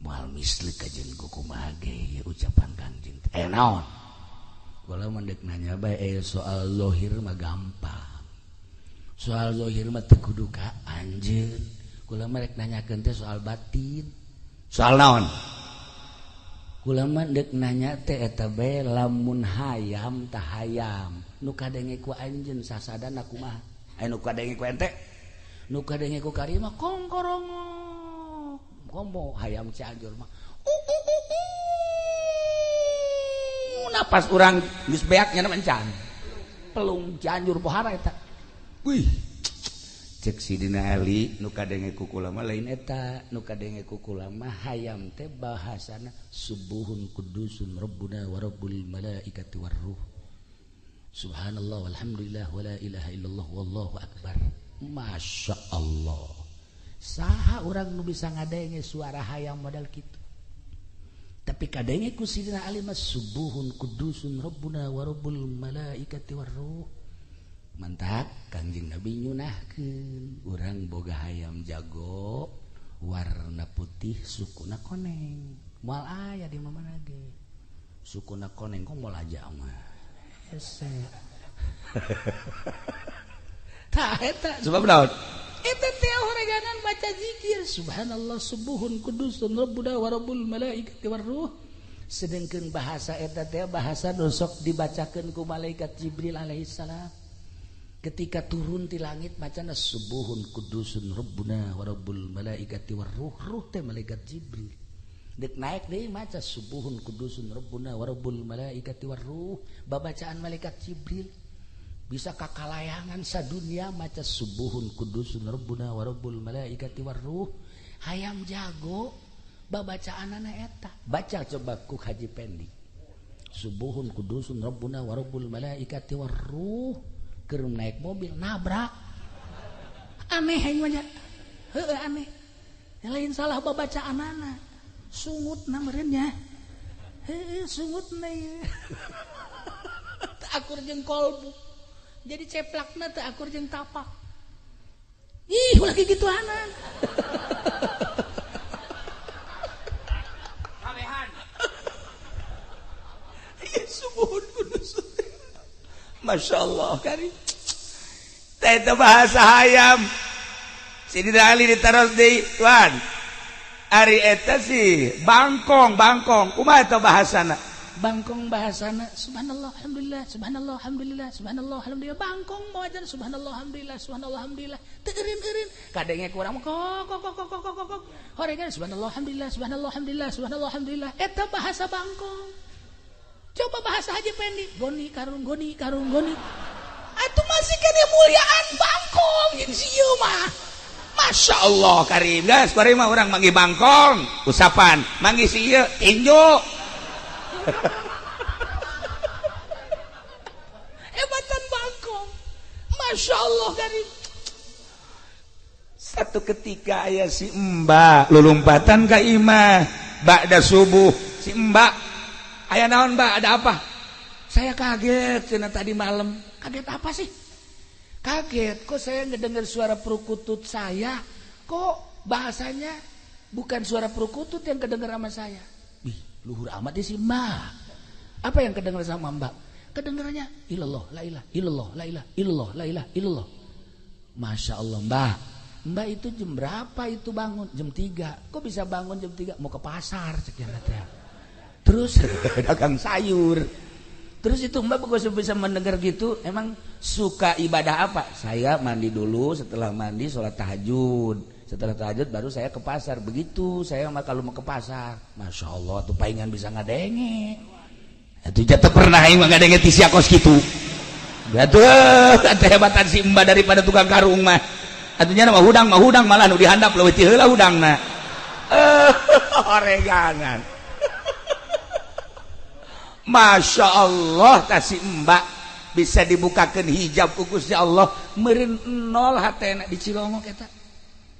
Speaker 1: moal misli kajeun kumaha ge ucapan Kangjeng teh naon? Kula mah deuk nanya bae soal zahir mah gampang. Soal zahir mah teu kudu ka anjeun. Kula mah rek nanyakeun teh soal batin. Soal naon? Kula mah deuk nanya teh eta bae lamun hayam tah hayam nu kadenge ku anjeun sasadana kumaha? Aya nu kadenge ku ente? Nu kadenge ku kari mah kongkorongok. Komo hayam Cianjur mah. Napas urang geus beak nya encan. Pelung Cianjur pohara eta. Wih, cek Sidina Ali nu kadenge ku kula mah lain eta, nu kadenge ku kula mah hayam teh bahasana subuhun kudusun rabbuna wa rabbul malaikati warruh. Subhanallah walhamdulillah wala ilaha illallah wallahu akbar. Masya Allah. Saha urang nu bisa ngadenge suara hayam model kitu. Tapi kadenge ku Sidina Ali mah subuhun kudusun rabbuna wa rabbul malaikati warruh. Mantap Kangjeng Nabi nyunahkeun urang boga hayam jago warna putih sukuna koneng. Moal aya di mana ge. Sukuna koneng kok moal aja mah. Hese. Tah eta sebab naon? Eta teh horeganan baca zikir subhanallah subuhun kudusun rabbuna wa rabbul malaikati warruh. Sedengkeun bahasa eta teh bahasa nu sok dibacakeun ku malaikat Jibril alaihissalam. Ketika turun di langit bacana subuhun kudusun rabbuna wa rabbul malaikati warruh. Ruh teh malaikat Jibril. Dek naik deui maca subuhun kudusun rabbuna wa rabbul malaikati warruh. Babacaan malaikat Jibril. Bisa kakalayangan sadunia maca subuhun kudusun rabbuna wa rabbul malaikati warruh. Hayam jago babacaanana eta. Baca coba ku Haji Pendi. Subuhun kudusun rabbuna wa rabbul malaikati warruh. Keur naik mobil nabrak. Aneh aing mah nya. Heueuh aneh. Lain salah babacaanana. Sungutna meureun nya. Heueuh sungutna ieu. Teu akur jeung kolbu. Jadi ceplakna teu akur jeung tapak. Ih, ulah kikituanan.
Speaker 2: Kabehan.
Speaker 1: Ieu subuhun kudus. Masya Allah kari. Teh bahasa hayam. Sidina Ali ditaros deui, tuan. Ari eta sih bangkong, bangkong. Kumaha eta bahasana? Bangkong bahasana subhanallah alhamdulillah subhanallah alhamdulillah subhanallah alhamdulillah. Bangkong mawajan subhanallah alhamdulillah subhanallah alhamdulillah. Teu eureun-eureun. Kadenge kurang kok kok kok kok kok kok. Horegan subhanallah alhamdulillah subhanallah alhamdulillah subhanallah alhamdulillah. Eta bahasa bangkong. Coba bahasa Haji Pendi, goni karung goni karung goni. Atuh masih kene muliaan bangkong jeung si ieu mah. Masya Allah karim guys, karim mah urang manggih bangkong, usapan, manggih si ieu tinju. Hebatan bangkong. Masya Allah karim. Satu ketika aya si Mbak lulumpatan ka imah ba'da subuh si Mbak aya naon Mbak, ada apa? Saya kaget cenah tadi malam. Kaget apa sih? Kaget kok saya ngedengar suara perkutut saya, kok bahasanya bukan suara perkutut yang kedengar sama saya. Wih, luhur amat sih Mbak. Apa yang kedengar sama Mbak? Kedengarannya ilallah la ilah illallah la ilah illallah la ilah illallah. Masya Allah Mbak. Mbak itu jam berapa itu bangun? Jam 3. Kok bisa bangun jam 3? Mau ke pasar sekian teh. Terus dagang sayur. Terus itu Mbak kok bisa mendengar gitu? Emang suka ibadah apa? Saya mandi dulu, setelah mandi sholat tahajud. Setelah tahajud baru saya ke pasar. Begitu saya mah kalau mau ke pasar. Masya Allah tuh palingan bisa ngadenge. Itu jatuh pernah aing mah ngadenge ti sia kos kitu. Atuh kehebatan si Mbak daripada tukang karung mah. Atunya mah hudang malah nu dihandap leuwih ti heula hudangna. Oreganan. Masya Allah kasih Mbak bisa dibukakan hijab ku Gusti Allah meureun nol hatena di Cilongok eta.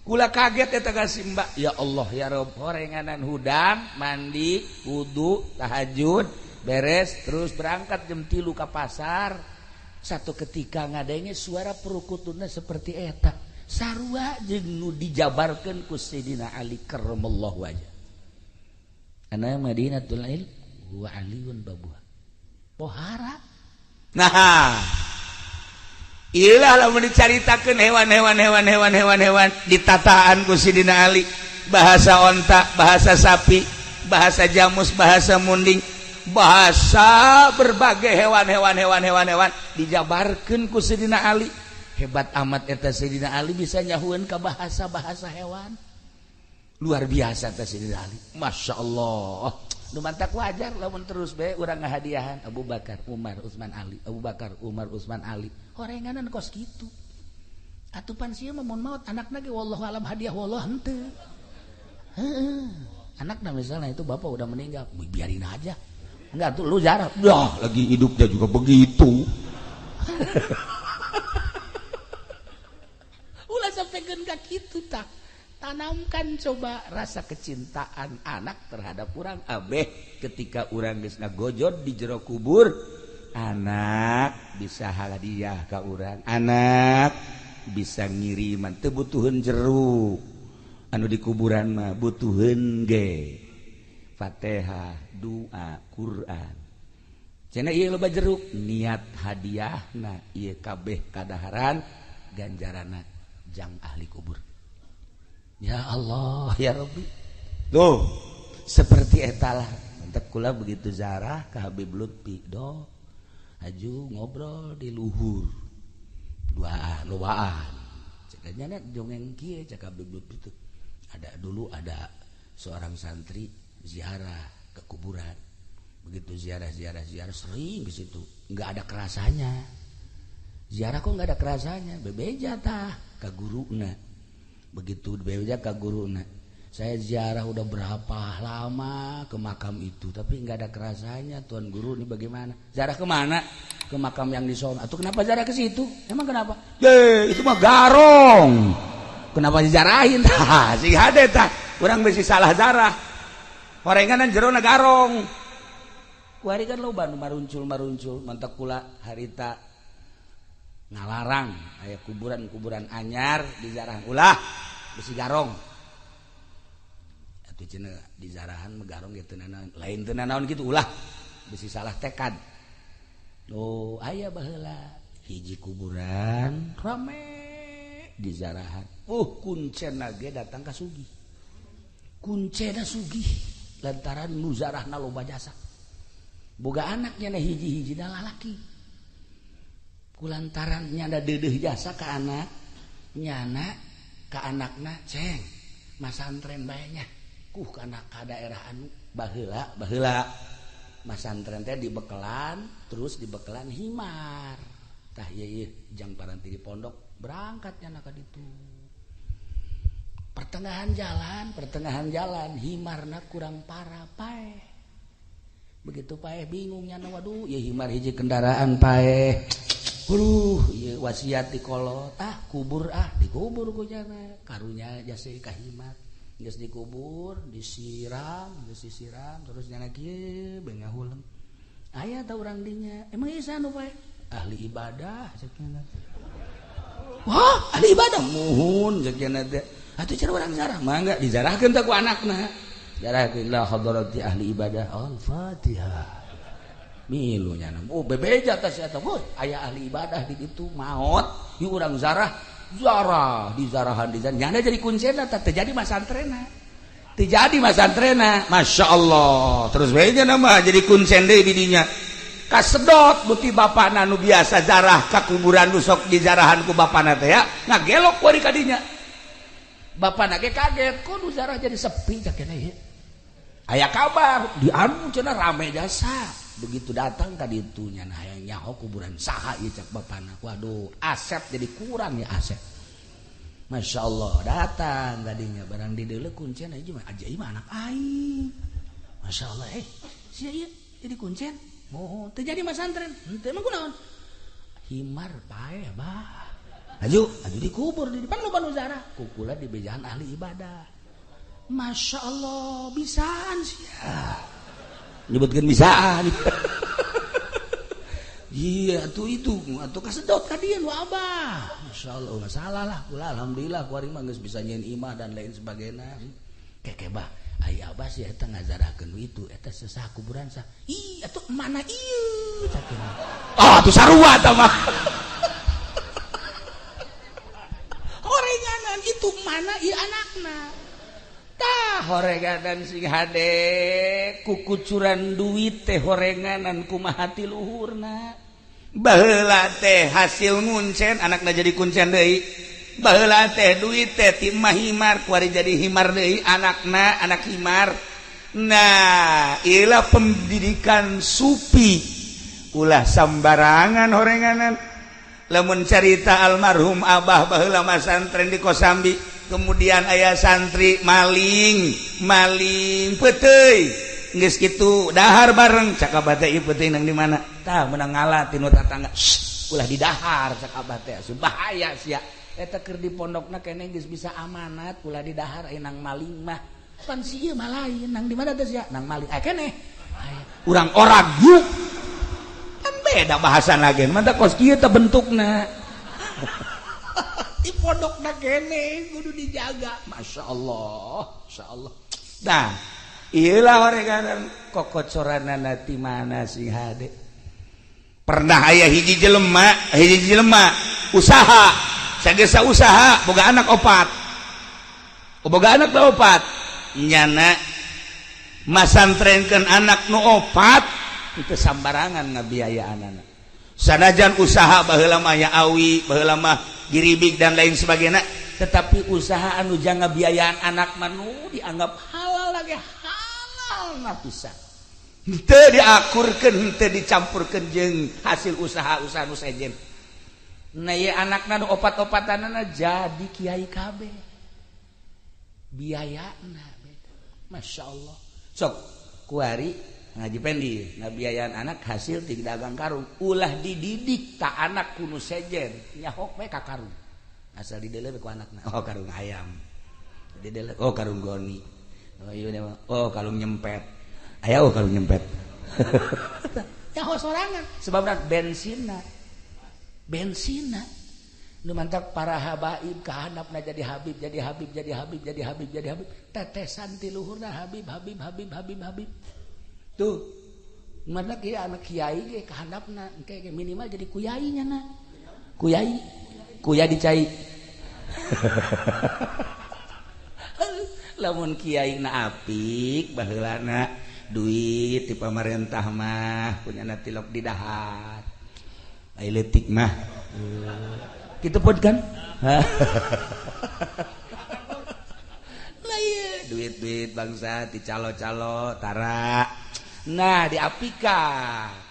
Speaker 1: Kula kaget eta kasih Mbak. Ya Allah ya Rob, horenganan hudang, mandi, wudu, tahajud, beres terus berangkat jam 3 ka pasar. Satu ketika ngadenge suara perukutuna seperti eta. Sarua jeung nu dijabarkeun ku Sayyidina Ali karramallahu wajah. Ana Madinatul Ilm wa aliyun babuha. Pohara. Nah, ilah lamun dicaritakeun hewan-hewan hewan-hewan hewan-hewan ditataan ku Sidina Ali, bahasa onta, bahasa sapi, bahasa jamus, bahasa munding, bahasa berbagai hewan-hewan hewan-hewan hewan dijabarkeun ku Sidina Ali. Hebat amat eta Sidina Ali bisa nyahueun ka bahasa-bahasa hewan. Luar biasa eta Sidina Ali. Masya Allah. Nu mantak wajar lamun terus bae urang ngahadiahan Abu Bakar, Umar, Utsman, Ali, Abu Bakar, Umar, Utsman, Ali. Horenganan kos kitu. Atuh pan sia mah mun maot anakna ge wallahu alam hadiah wallah henteu. Heeh. Anakna misalnya itu bapak udah meninggal, biarin aja. Enggak tuh lu jarah.
Speaker 2: Dah, lagi hidupnya juga begitu.
Speaker 1: Ulah sampai ka kitu tah. Tanamkan coba rasa kecintaan anak terhadap urang abeh ketika urang geus ngagojod di jero kubur, anak bisa hadiah ka urang, anak bisa ngiriman teu butuheun jeruk anu di kuburan mah butuheun ge Fatihah, doa, Quran. Cenah ieu loba jeruk niat hadiahna ieu kabeh kadaharan ganjaranna jang ahli kubur. Ya Allah ya Rabbi. Tuh seperti etalah mantap kula begitu zarah ke Habib Lutfi do aju ngobrol di luhur duaan lobaan cekanya net jongeng kieu cek Habib Lutfi tuh ada dulu ada seorang santri ziarah ke kuburan, begitu ziarah ziarah ziarah sering ke situ nggak ada kerasanya ziarah kok nggak ada kerasanya bebeja tah ke guruna. Begitu bebeja ke guruna, saya ziarah udah berapa lama ke makam itu tapi nggak ada kerasanya tuan guru ini bagaimana? Ziarah kemana? Ke makam yang di sono. Atau kenapa ziarah ke situ? Emang kenapa?
Speaker 2: Ye, itu mah garong.
Speaker 1: Kenapa dijarahin? Tah, sing hade tah. Urang bisi salah zarah. Horenganan jerona garong. Kuari kan loba nu maruncul-maruncul mantak kula harita ngalarang aya kuburan-kuburan anyar dizarah ulah besi garong. Atuh cenah dizarahan mah garong ge teu nanaon, lain teu nanaon kitu ulah besi salah tekad. Oh, aya baheula hiji kuburan rame dizarahan. Kuncena ge datang ka sugih. Kuncena sugih lantaran nu zarahna loba jasa. Boga anaknya na hiji-hiji da lalaki. Kulantaran nyanda deudeuh jasa ka anak, nyana ka anakna ceng masantren bae nya. Kuh kana ka daerah anu baheula baheula masantren teh dibekelan terus dibekelan himar. Tah ieu ieu jang paranti di pondok berangkat nyana ka ditu. Pertengahan jalan himarna kurang parah paeh. Begitu paeh bingung nyana waduh ieu himar hiji kendaraan paeh. Huluh, ieu wasiat di kolot, ah kubur ah dikubur ku nyana. Karunya jasa ka himar. Geus dikubur, disiram, geus disiram terus nyana kieu bae ngahuleng. Aya tah urang dinya. Emang ieu saha nu paeh? Ahli ibadah cek nyana. Wah, ahli ibadah muhun cek nyana teh. Atuh cara urang zarah mangga dizarahkeun teh ku anakna. Zarahkeun la hadarati ahli ibadah. Al-Fatihah. Milu nyana. Oh, bebeja tah sia teh. Aya ahli ibadah di ditu maot, ieu urang zarah, zarah dizarahan dizarahan. Nyana jadi kuncena tah teu jadi masantrena. Teu jadi masantrena.
Speaker 2: Masya Allah. Terus bae nya mah jadi kuncen deui di dinya.
Speaker 1: Kasedot buti bapana nu biasa zarah ka kuburan nu sok dizarahan ku bapana teh ya, ngagelok ku ari ka dinya. Bapana ge kaget, kok nu zarah jadi sepi cak kene ieu. Aya kabar di anu cenah rame jasa. Begitu datang ka ditu nya hayang nyaho kuburan saha ieu cak bapana. Waduh, asep jadi kurang ya asep. Masya Allah datang kadinya barang di deuleu kuncen aja mah aja mah anak aing. Masya Allah sia ieu jadi kuncen. Mohon teu jadi masantren. Henteu emang kunaon? Himar paeh bah. Aju, aju dikubur di depan loba nu zarah. Kukula di bejaan ahli ibadah. Masya Allah bisaan sia.
Speaker 2: Nyebutkeun bisaan. Iya atuh itu atuh kasedot
Speaker 1: ka dieu nu abah. Masya Allah nggak salah lah kula alhamdulillah kuari mah geus bisa nyieun imah dan lain sebagainya. Keke bah aya abah sih eta ngazarahkeun itu eta sesah kuburan sah. Ih atuh mana ieu cak
Speaker 2: Ah atuh sarua tah mah.
Speaker 1: Horenganan itu mana ieu anakna. Tah horenganan sing hade kukucuran duit teh horenganan kumaha ti luhurna.
Speaker 2: Baheula teh hasil nguncen anakna jadi kuncen deui. Baheula teh duit teh ti mah himar kuari jadi himar deui anakna anak himar.
Speaker 1: Nah, ilah pendidikan supi ulah sambarangan horenganan. Lamun carita almarhum abah baheula masantren di Kosambi, kemudian aya santri maling maling peuteuy geus kitu dahar bareng cak abah teh, ieu peuteuy nang di mana tah meunang ngala tinu tatangga, ulah didahar cak abah teh, bahaya sia eta keur di pondokna keneh geus bisa amanat ulah didahar aya nang maling mah pan si ieu mah lain nang di mana teh sia nang maling aya keneh urang orag yuk kan beda bahasan lagi mantap kos kieu teh bentukna di pondokna keneh kudu dijaga. Masya Allah, Masya Allah. Nah iyalah horenganan kokocoranana ti mana sing hade. Pernah aya hiji jelema usaha sagesa usaha boga anak opat, boga anak opat nyana masantrenkeun anak nu opat itu sambarangan ngabiayaan anak. Sanajan usaha baheula mah ya awi baheula mah giribik dan lain sebagainya, tetapi usaha anu jangan biayaan anak manu dianggap halal lagi halal na pisan, henteu diakurkeun henteu dicampurkeun jeung hasil usaha-usaha nu sejen. Nah ieu anakna nu opat-opatanana jadi kiai kabeh biayana beda. Masya Allah. Sok kuari ngaji pendi ngabiayaan anak hasil ti dagang karung, ulah dididik tak anak kuno sejen nyahok we ka karung asal didele ku anakna, oh karung ayam didele, oh karung goni, oh ieu oh karung nyempet aya, oh karung nyempet nyaho sorangan sebabna bensinna bensinna nu mantak para habaib kahandapna jadi habib jadi habib jadi habib jadi habib jadi habib tetesan ti luhurna habib habib habib habib habib tuh mana kieu anak kiai ge kahandapna engke minimal jadi kuyai nya na kuyai kuya dicai lamun kiai na apik baheulana duit di pamarentah mah punyana tilok di dahar ai leutik mah kitu pun kan lah ieu duit-duit bangsa di calo-calo tara. Nah diapika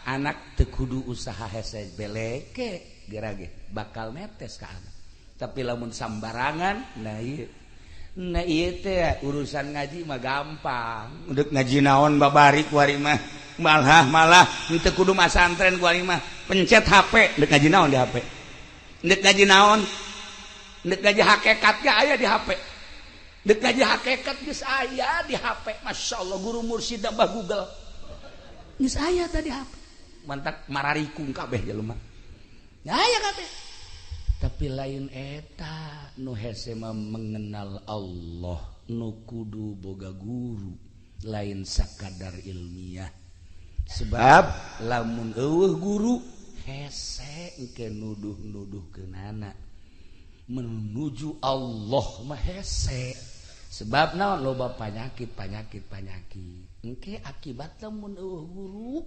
Speaker 1: anak teu kudu usaha hese beleke gerage bakal netes ka anak. Tapi lamun sambarangan nah ieu teh urusan ngaji mah gampang. Udah ngaji naon babari kuari mah malah teu kudu masantren kuari mah pencet HP deuk ngaji naon di HP. Deuk ngaji naon? Deuk ngaji hakikat ge aya di HP. Deuk ngaji hakikat geus aya di HP. Masya Allah guru mursyid bah Google. Geus aya tadi HP. Mantak mararikung kabeh jelema. Aya kabeh. Tapi lain eta nu hese mah mengenal Allah nu kudu boga guru lain sakadar ilmiah. Sebab lamun eueuh guru hese engke nuduh-nuduhkeunana menuju Allah mah hese. Sebab naon loba panyakit panyakit panyakit engke akibat lamun eueuh guru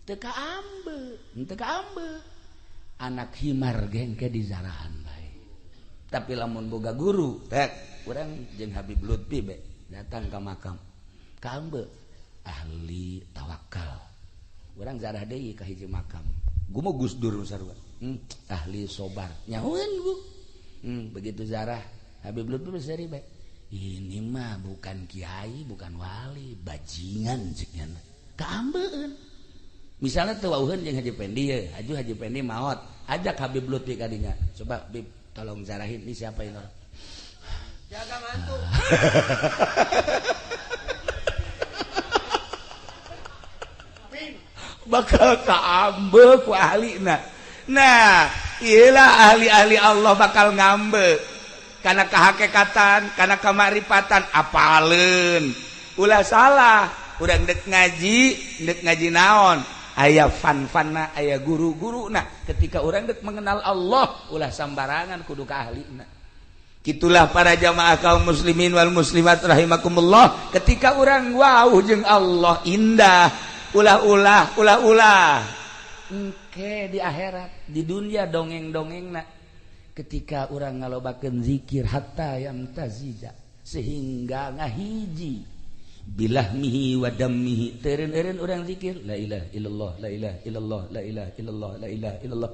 Speaker 1: teu kaambe teu kaambe anak himar ge engke dizarahan bae. Tapi lamun boga guru tek urang jeung Habib Lutfi be datang ka makam kaambe ahli tawakal urang zarah deui ka hiji makam gumo Gus Dur sarua ahli sobar nyahueun bu begitu zarah Habib Lutfi seri bae ini mah bukan kiai bukan wali bajingan cek nya kaambeun. Misalnya teu wauheun jeung Haji Pendi ye, Haji Pendi maot, ajak Habib Lutfi kadinya. Coba Bib tolong zarahin ini siapa ini orang.
Speaker 3: Jaga mantu.
Speaker 1: Bakal kaambe ku ahlina. Nah, iyalah ahli-ahli Allah bakal ngambe. Karena kehakekatan, karena kemaripatan, apaleun. Ulah salah, urang dek ngaji naon? Aya fan-fanna, aya guru-guruna. Ketika urang dek mengenal Allah, ulah sambarangan kudu ka ahlina. Kitulah para jamaah kaum muslimin wal muslimat rahimakumullah. Ketika urang wau jeung Allah indah, ulah-ulah, ulah-ulah. Engke di akhirat, di dunia dongeng-dongengna. Ketika urang ngalobakeun zikir hatta yamtazija, sehingga ngahiji Bilahmihi wa dammihi teureun-eureun urang zikir la ilaha illallah la ilaha illallah la ilaha illallah la ilaha illallah.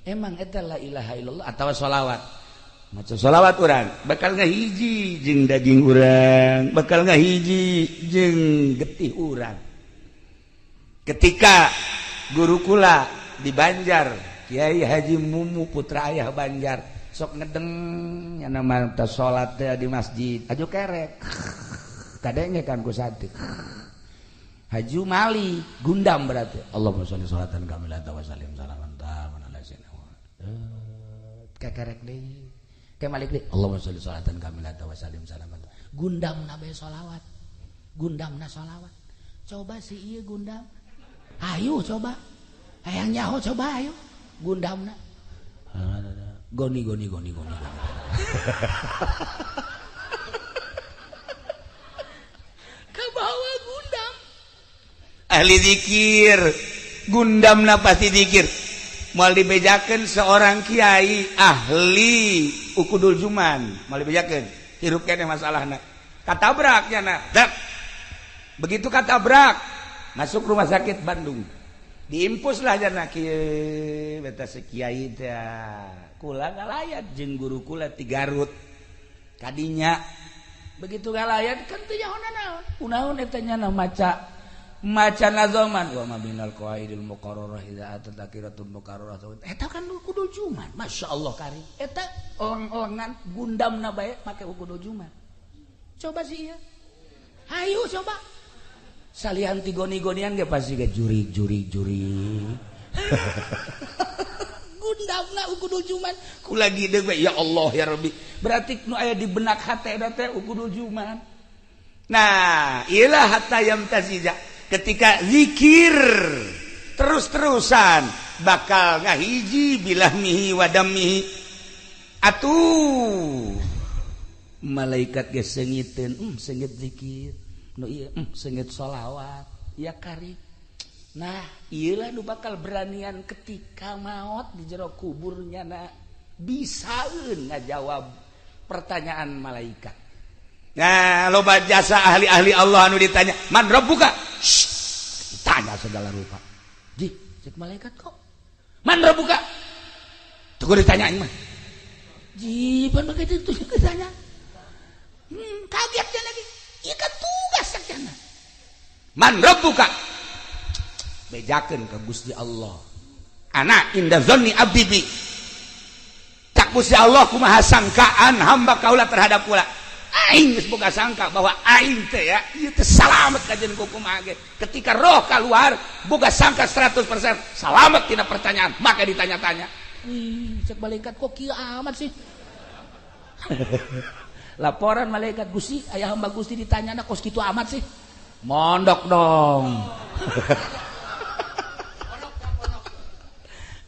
Speaker 1: Emang eta la ilaha illallah atawa sholawat? Maca sholawat urang bakal ngahiji jeung daging urang, bakal ngahiji jeung getih urang. Ketika guru kula di Banjar, Kiai Haji Mumu putra ayah Banjar, sok ngedeng nyana mah salat teh di masjid aju kerek kadenge kan ku santri. Haji Mali gundam berarti Allahumma sholli sholatan kamilatan wa sallim salaman taman ala sayyidina kekerek deui ke malik deui Allahumma sholli sholatan kamilatan wa sallim salaman gundam na bae sholawat, gundamna sholawat. Coba si ieu gundam, ayo coba hayang nyaho coba ayo gundamna goni goni goni goni goni. Kabawa gundam
Speaker 2: ahli zikir gundamna pasti zikir. Moal dibejakeun seorang kiai ahli ukudul juman, moal dibejakeun hirup keneh masalahna katabrak nya. Begitu katabrak masuk rumah sakit Bandung, diimpus lah jana kieu beta sekiai teh kula ngalayat jeung guru kula ti Garut kadinya.
Speaker 1: Begitu ngalayat kan teu nyaho naon kunaon eta nya maca maca nazoman wa ma binal qawaidil muqarrarah idza atat akiratul muqarrarah eta kan ukudul juman. Masyaallah kari eta oleng-olengan gundamna bae make ukudul juman. Coba sih ieu hayu coba salian ti goni-gonian ge pasti ge jurig jurig jurig. Gundamna ukudul juman
Speaker 2: kula gideg we ya Allah ya Rabbi,
Speaker 1: berarti nu aya di benak hate eta teh ukudul juman.
Speaker 2: Nah ilah hatta yamtazija, ketika zikir terus-terusan bakal ngahiji bilahmihi wa dammihi. Atuh
Speaker 1: malaikat ge seungiteun seungit zikir nu ieu seungit sholawat ya kari. Nah ieulah nu bakal beranian ketika maot di jero kuburnya na bisaeun ngajawab pertanyaan malaikat.
Speaker 2: Nah loba jasa ahli-ahli Allah anu ditanya man rabbuka,
Speaker 1: ditanya segala rupa. Ji cek malaikat kok man rabbuka
Speaker 2: tuh ditanya mah
Speaker 1: ji pan begitu tuh ditanya. Kagetnya lagi ieu kan tugas sakjana
Speaker 2: man rabbuka
Speaker 1: bejakeun ka Gusti Allah
Speaker 2: ana inda zanni abdi bi, cak Gusti Allah kumaha sangkaan hamba kaula terhadap kula. Aing geus boga sangka bahwa aing teh ya ieu teh salamet kajeun kumaha ge. Ketika roh keluar boga sangka 100% salamet tina pertanyaan, maka ditanya-tanya.
Speaker 1: Ih, cek malaikat kok kieu amat sih. Laporan malaikat Gusti, aya hamba Gusti ditanyana kos kitu amat sih. Mondok dong.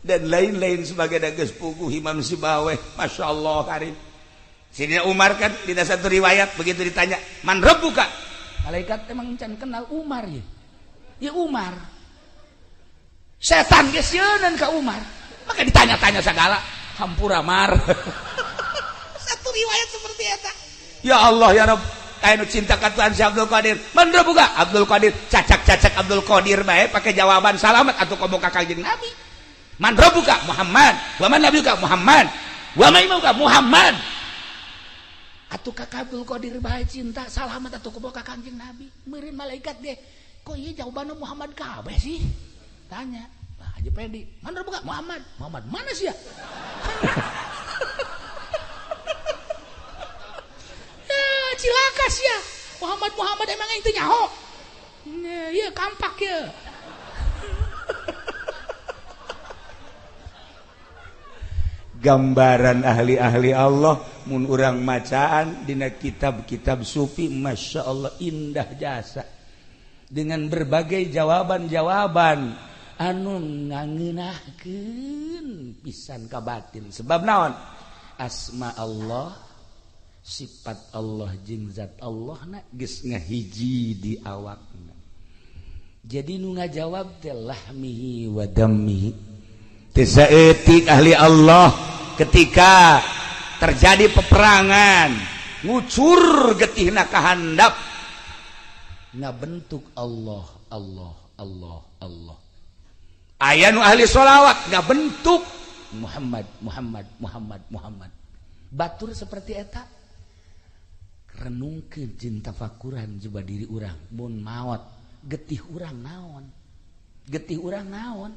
Speaker 2: Dan lain-lain sebagai geus puguh Imam Sibaweh, Masya Allah karim. Sidina Umar kan di satu riwayat begitu ditanya man rabbuka,
Speaker 1: malaikat emang can kenal Umar ya. Ya Umar setan geus sieunan ka Umar, maka ditanya-tanya segala hampura mar.
Speaker 2: Satu riwayat seperti eta. Ya Allah ya Rabb, anu cinta ka Tuhan si Abdul Qadir, man rabbuka Abdul Qadir, cacak-cacak Abdul Qadir bae pakai jawaban salamat atuh komo ka Kanjeng Nabi. Man rabbuka Muhammad, wa man nabiyuka Muhammad, wa man imamuka Muhammad.
Speaker 1: Atuh ka Abdul Qadir bae cinta salamat atuh komo ka Kanjeng Nabi. Meureun malaikat ge kok ieu jawabanna Muhammad kabeh sih? Tanya. Nah, Haji Pedi, man rabbuka Muhammad. Muhammad mana sih ya? Cilaka sih ya. Muhammad Muhammad emang itu nyaho. Iya kampak ya.
Speaker 2: Gambaran ahli-ahli Allah mun urang macaan dina kitab-kitab sufi, Masya Allah indah jasa dengan berbagai jawaban-jawaban
Speaker 1: anu ngangeunahkeun pisan ka batin. Sebab naon? Asma Allah, sifat Allah jeung zat Allah na geus ngahiji di awakna. Jadi nu ngajawab teh lahmihi wa dammihi.
Speaker 2: Teu saeutik ahli Allah ketika terjadi peperangan ngucur getihna ka handap
Speaker 1: Ngabentuk Allah, Allah, Allah, Allah. Aya nu ahli sholawat, ngabentuk Muhammad, Muhammad, Muhammad, Muhammad. Batur seperti eta, renungkeun jeung tafakuran coba diri urang. Mun maot, getih urang naon? Getih urang naon?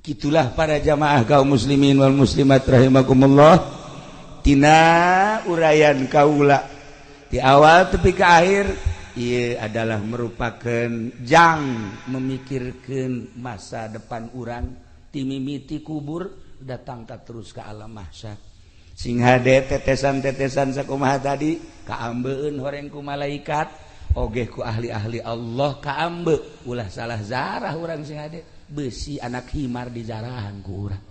Speaker 2: Gitulah, para jamaah kaum muslimin wal muslimat rahimakumullah. Tina uraian kaula di awal tepi ke akhir, ia adalah merupakan jang memikirkan masa depan urang, timimiti kubur datang tak terus ke alam mahsyar. Sing hade, tetesan-tetesan sakumaha tadi kaambeun horeng ku malaikat oge ku ahli-ahli Allah kaambe. Ulah salah zarah urang, sing hade. Besi anak himar dijarahan ku urang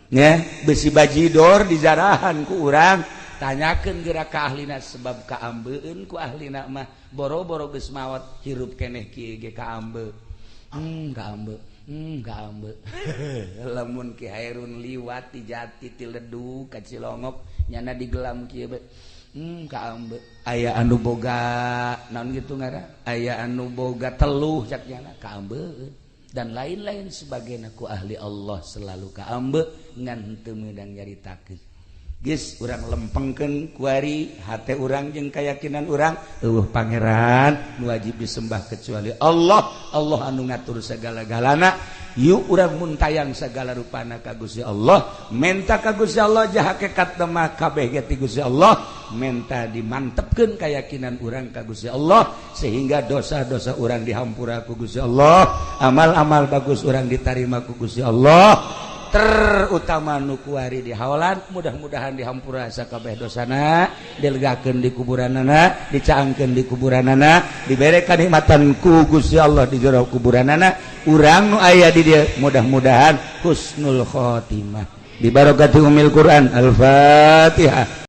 Speaker 2: ya, besi bajidor dijarahan ku urang. Tanyakeun geura ka ahlina, sebab kaambeun ku ahlina mah. Boro-boro geus maot, hirup keneh kieu ge kaambe. Kaambe, kaambe. Lamun Ki Hairun liwat ti Jati, ti Ledug ka Cilongok, nyana digelam kieu be, kaambe. Aya anu boga naon gitu ngara, aya anu boga teluh, cak nyana kaambe, dan lain-lain sebagainya. Ku ahli Allah selalu kaambe, ngan teu meunang nyaritakeun. Geus, urang lempengkeun kuari hate urang jeung keyakinan urang, euweuh pangeran nu wajib disembah kecuali Allah. Allah anu ngatur segala-galana. Yuk, urang muntayang segala rupana ka Gusti Allah, menta ka Gusti Allah. Jah hakikat mah kabeh ge ti Gusti Allah. Menta dimantepkeun keyakinan urang ka Gusti Allah, sehingga dosa-dosa urang dihampura ku Gusti Allah, amal-amal bagus urang ditarima ku Gusti Allah, terutama nu kuari di haolan. Mudah-mudahan dihampura sakabeh dosana, dilegakeun di kuburanana, dicaangkeun di kuburanana, dibere kanikmatan ku Gusti Allah di jero kuburanana. Urang nu aya di dieu mudah-mudahan husnul khotimah bi barakati umil Quran. Al-Fatihah.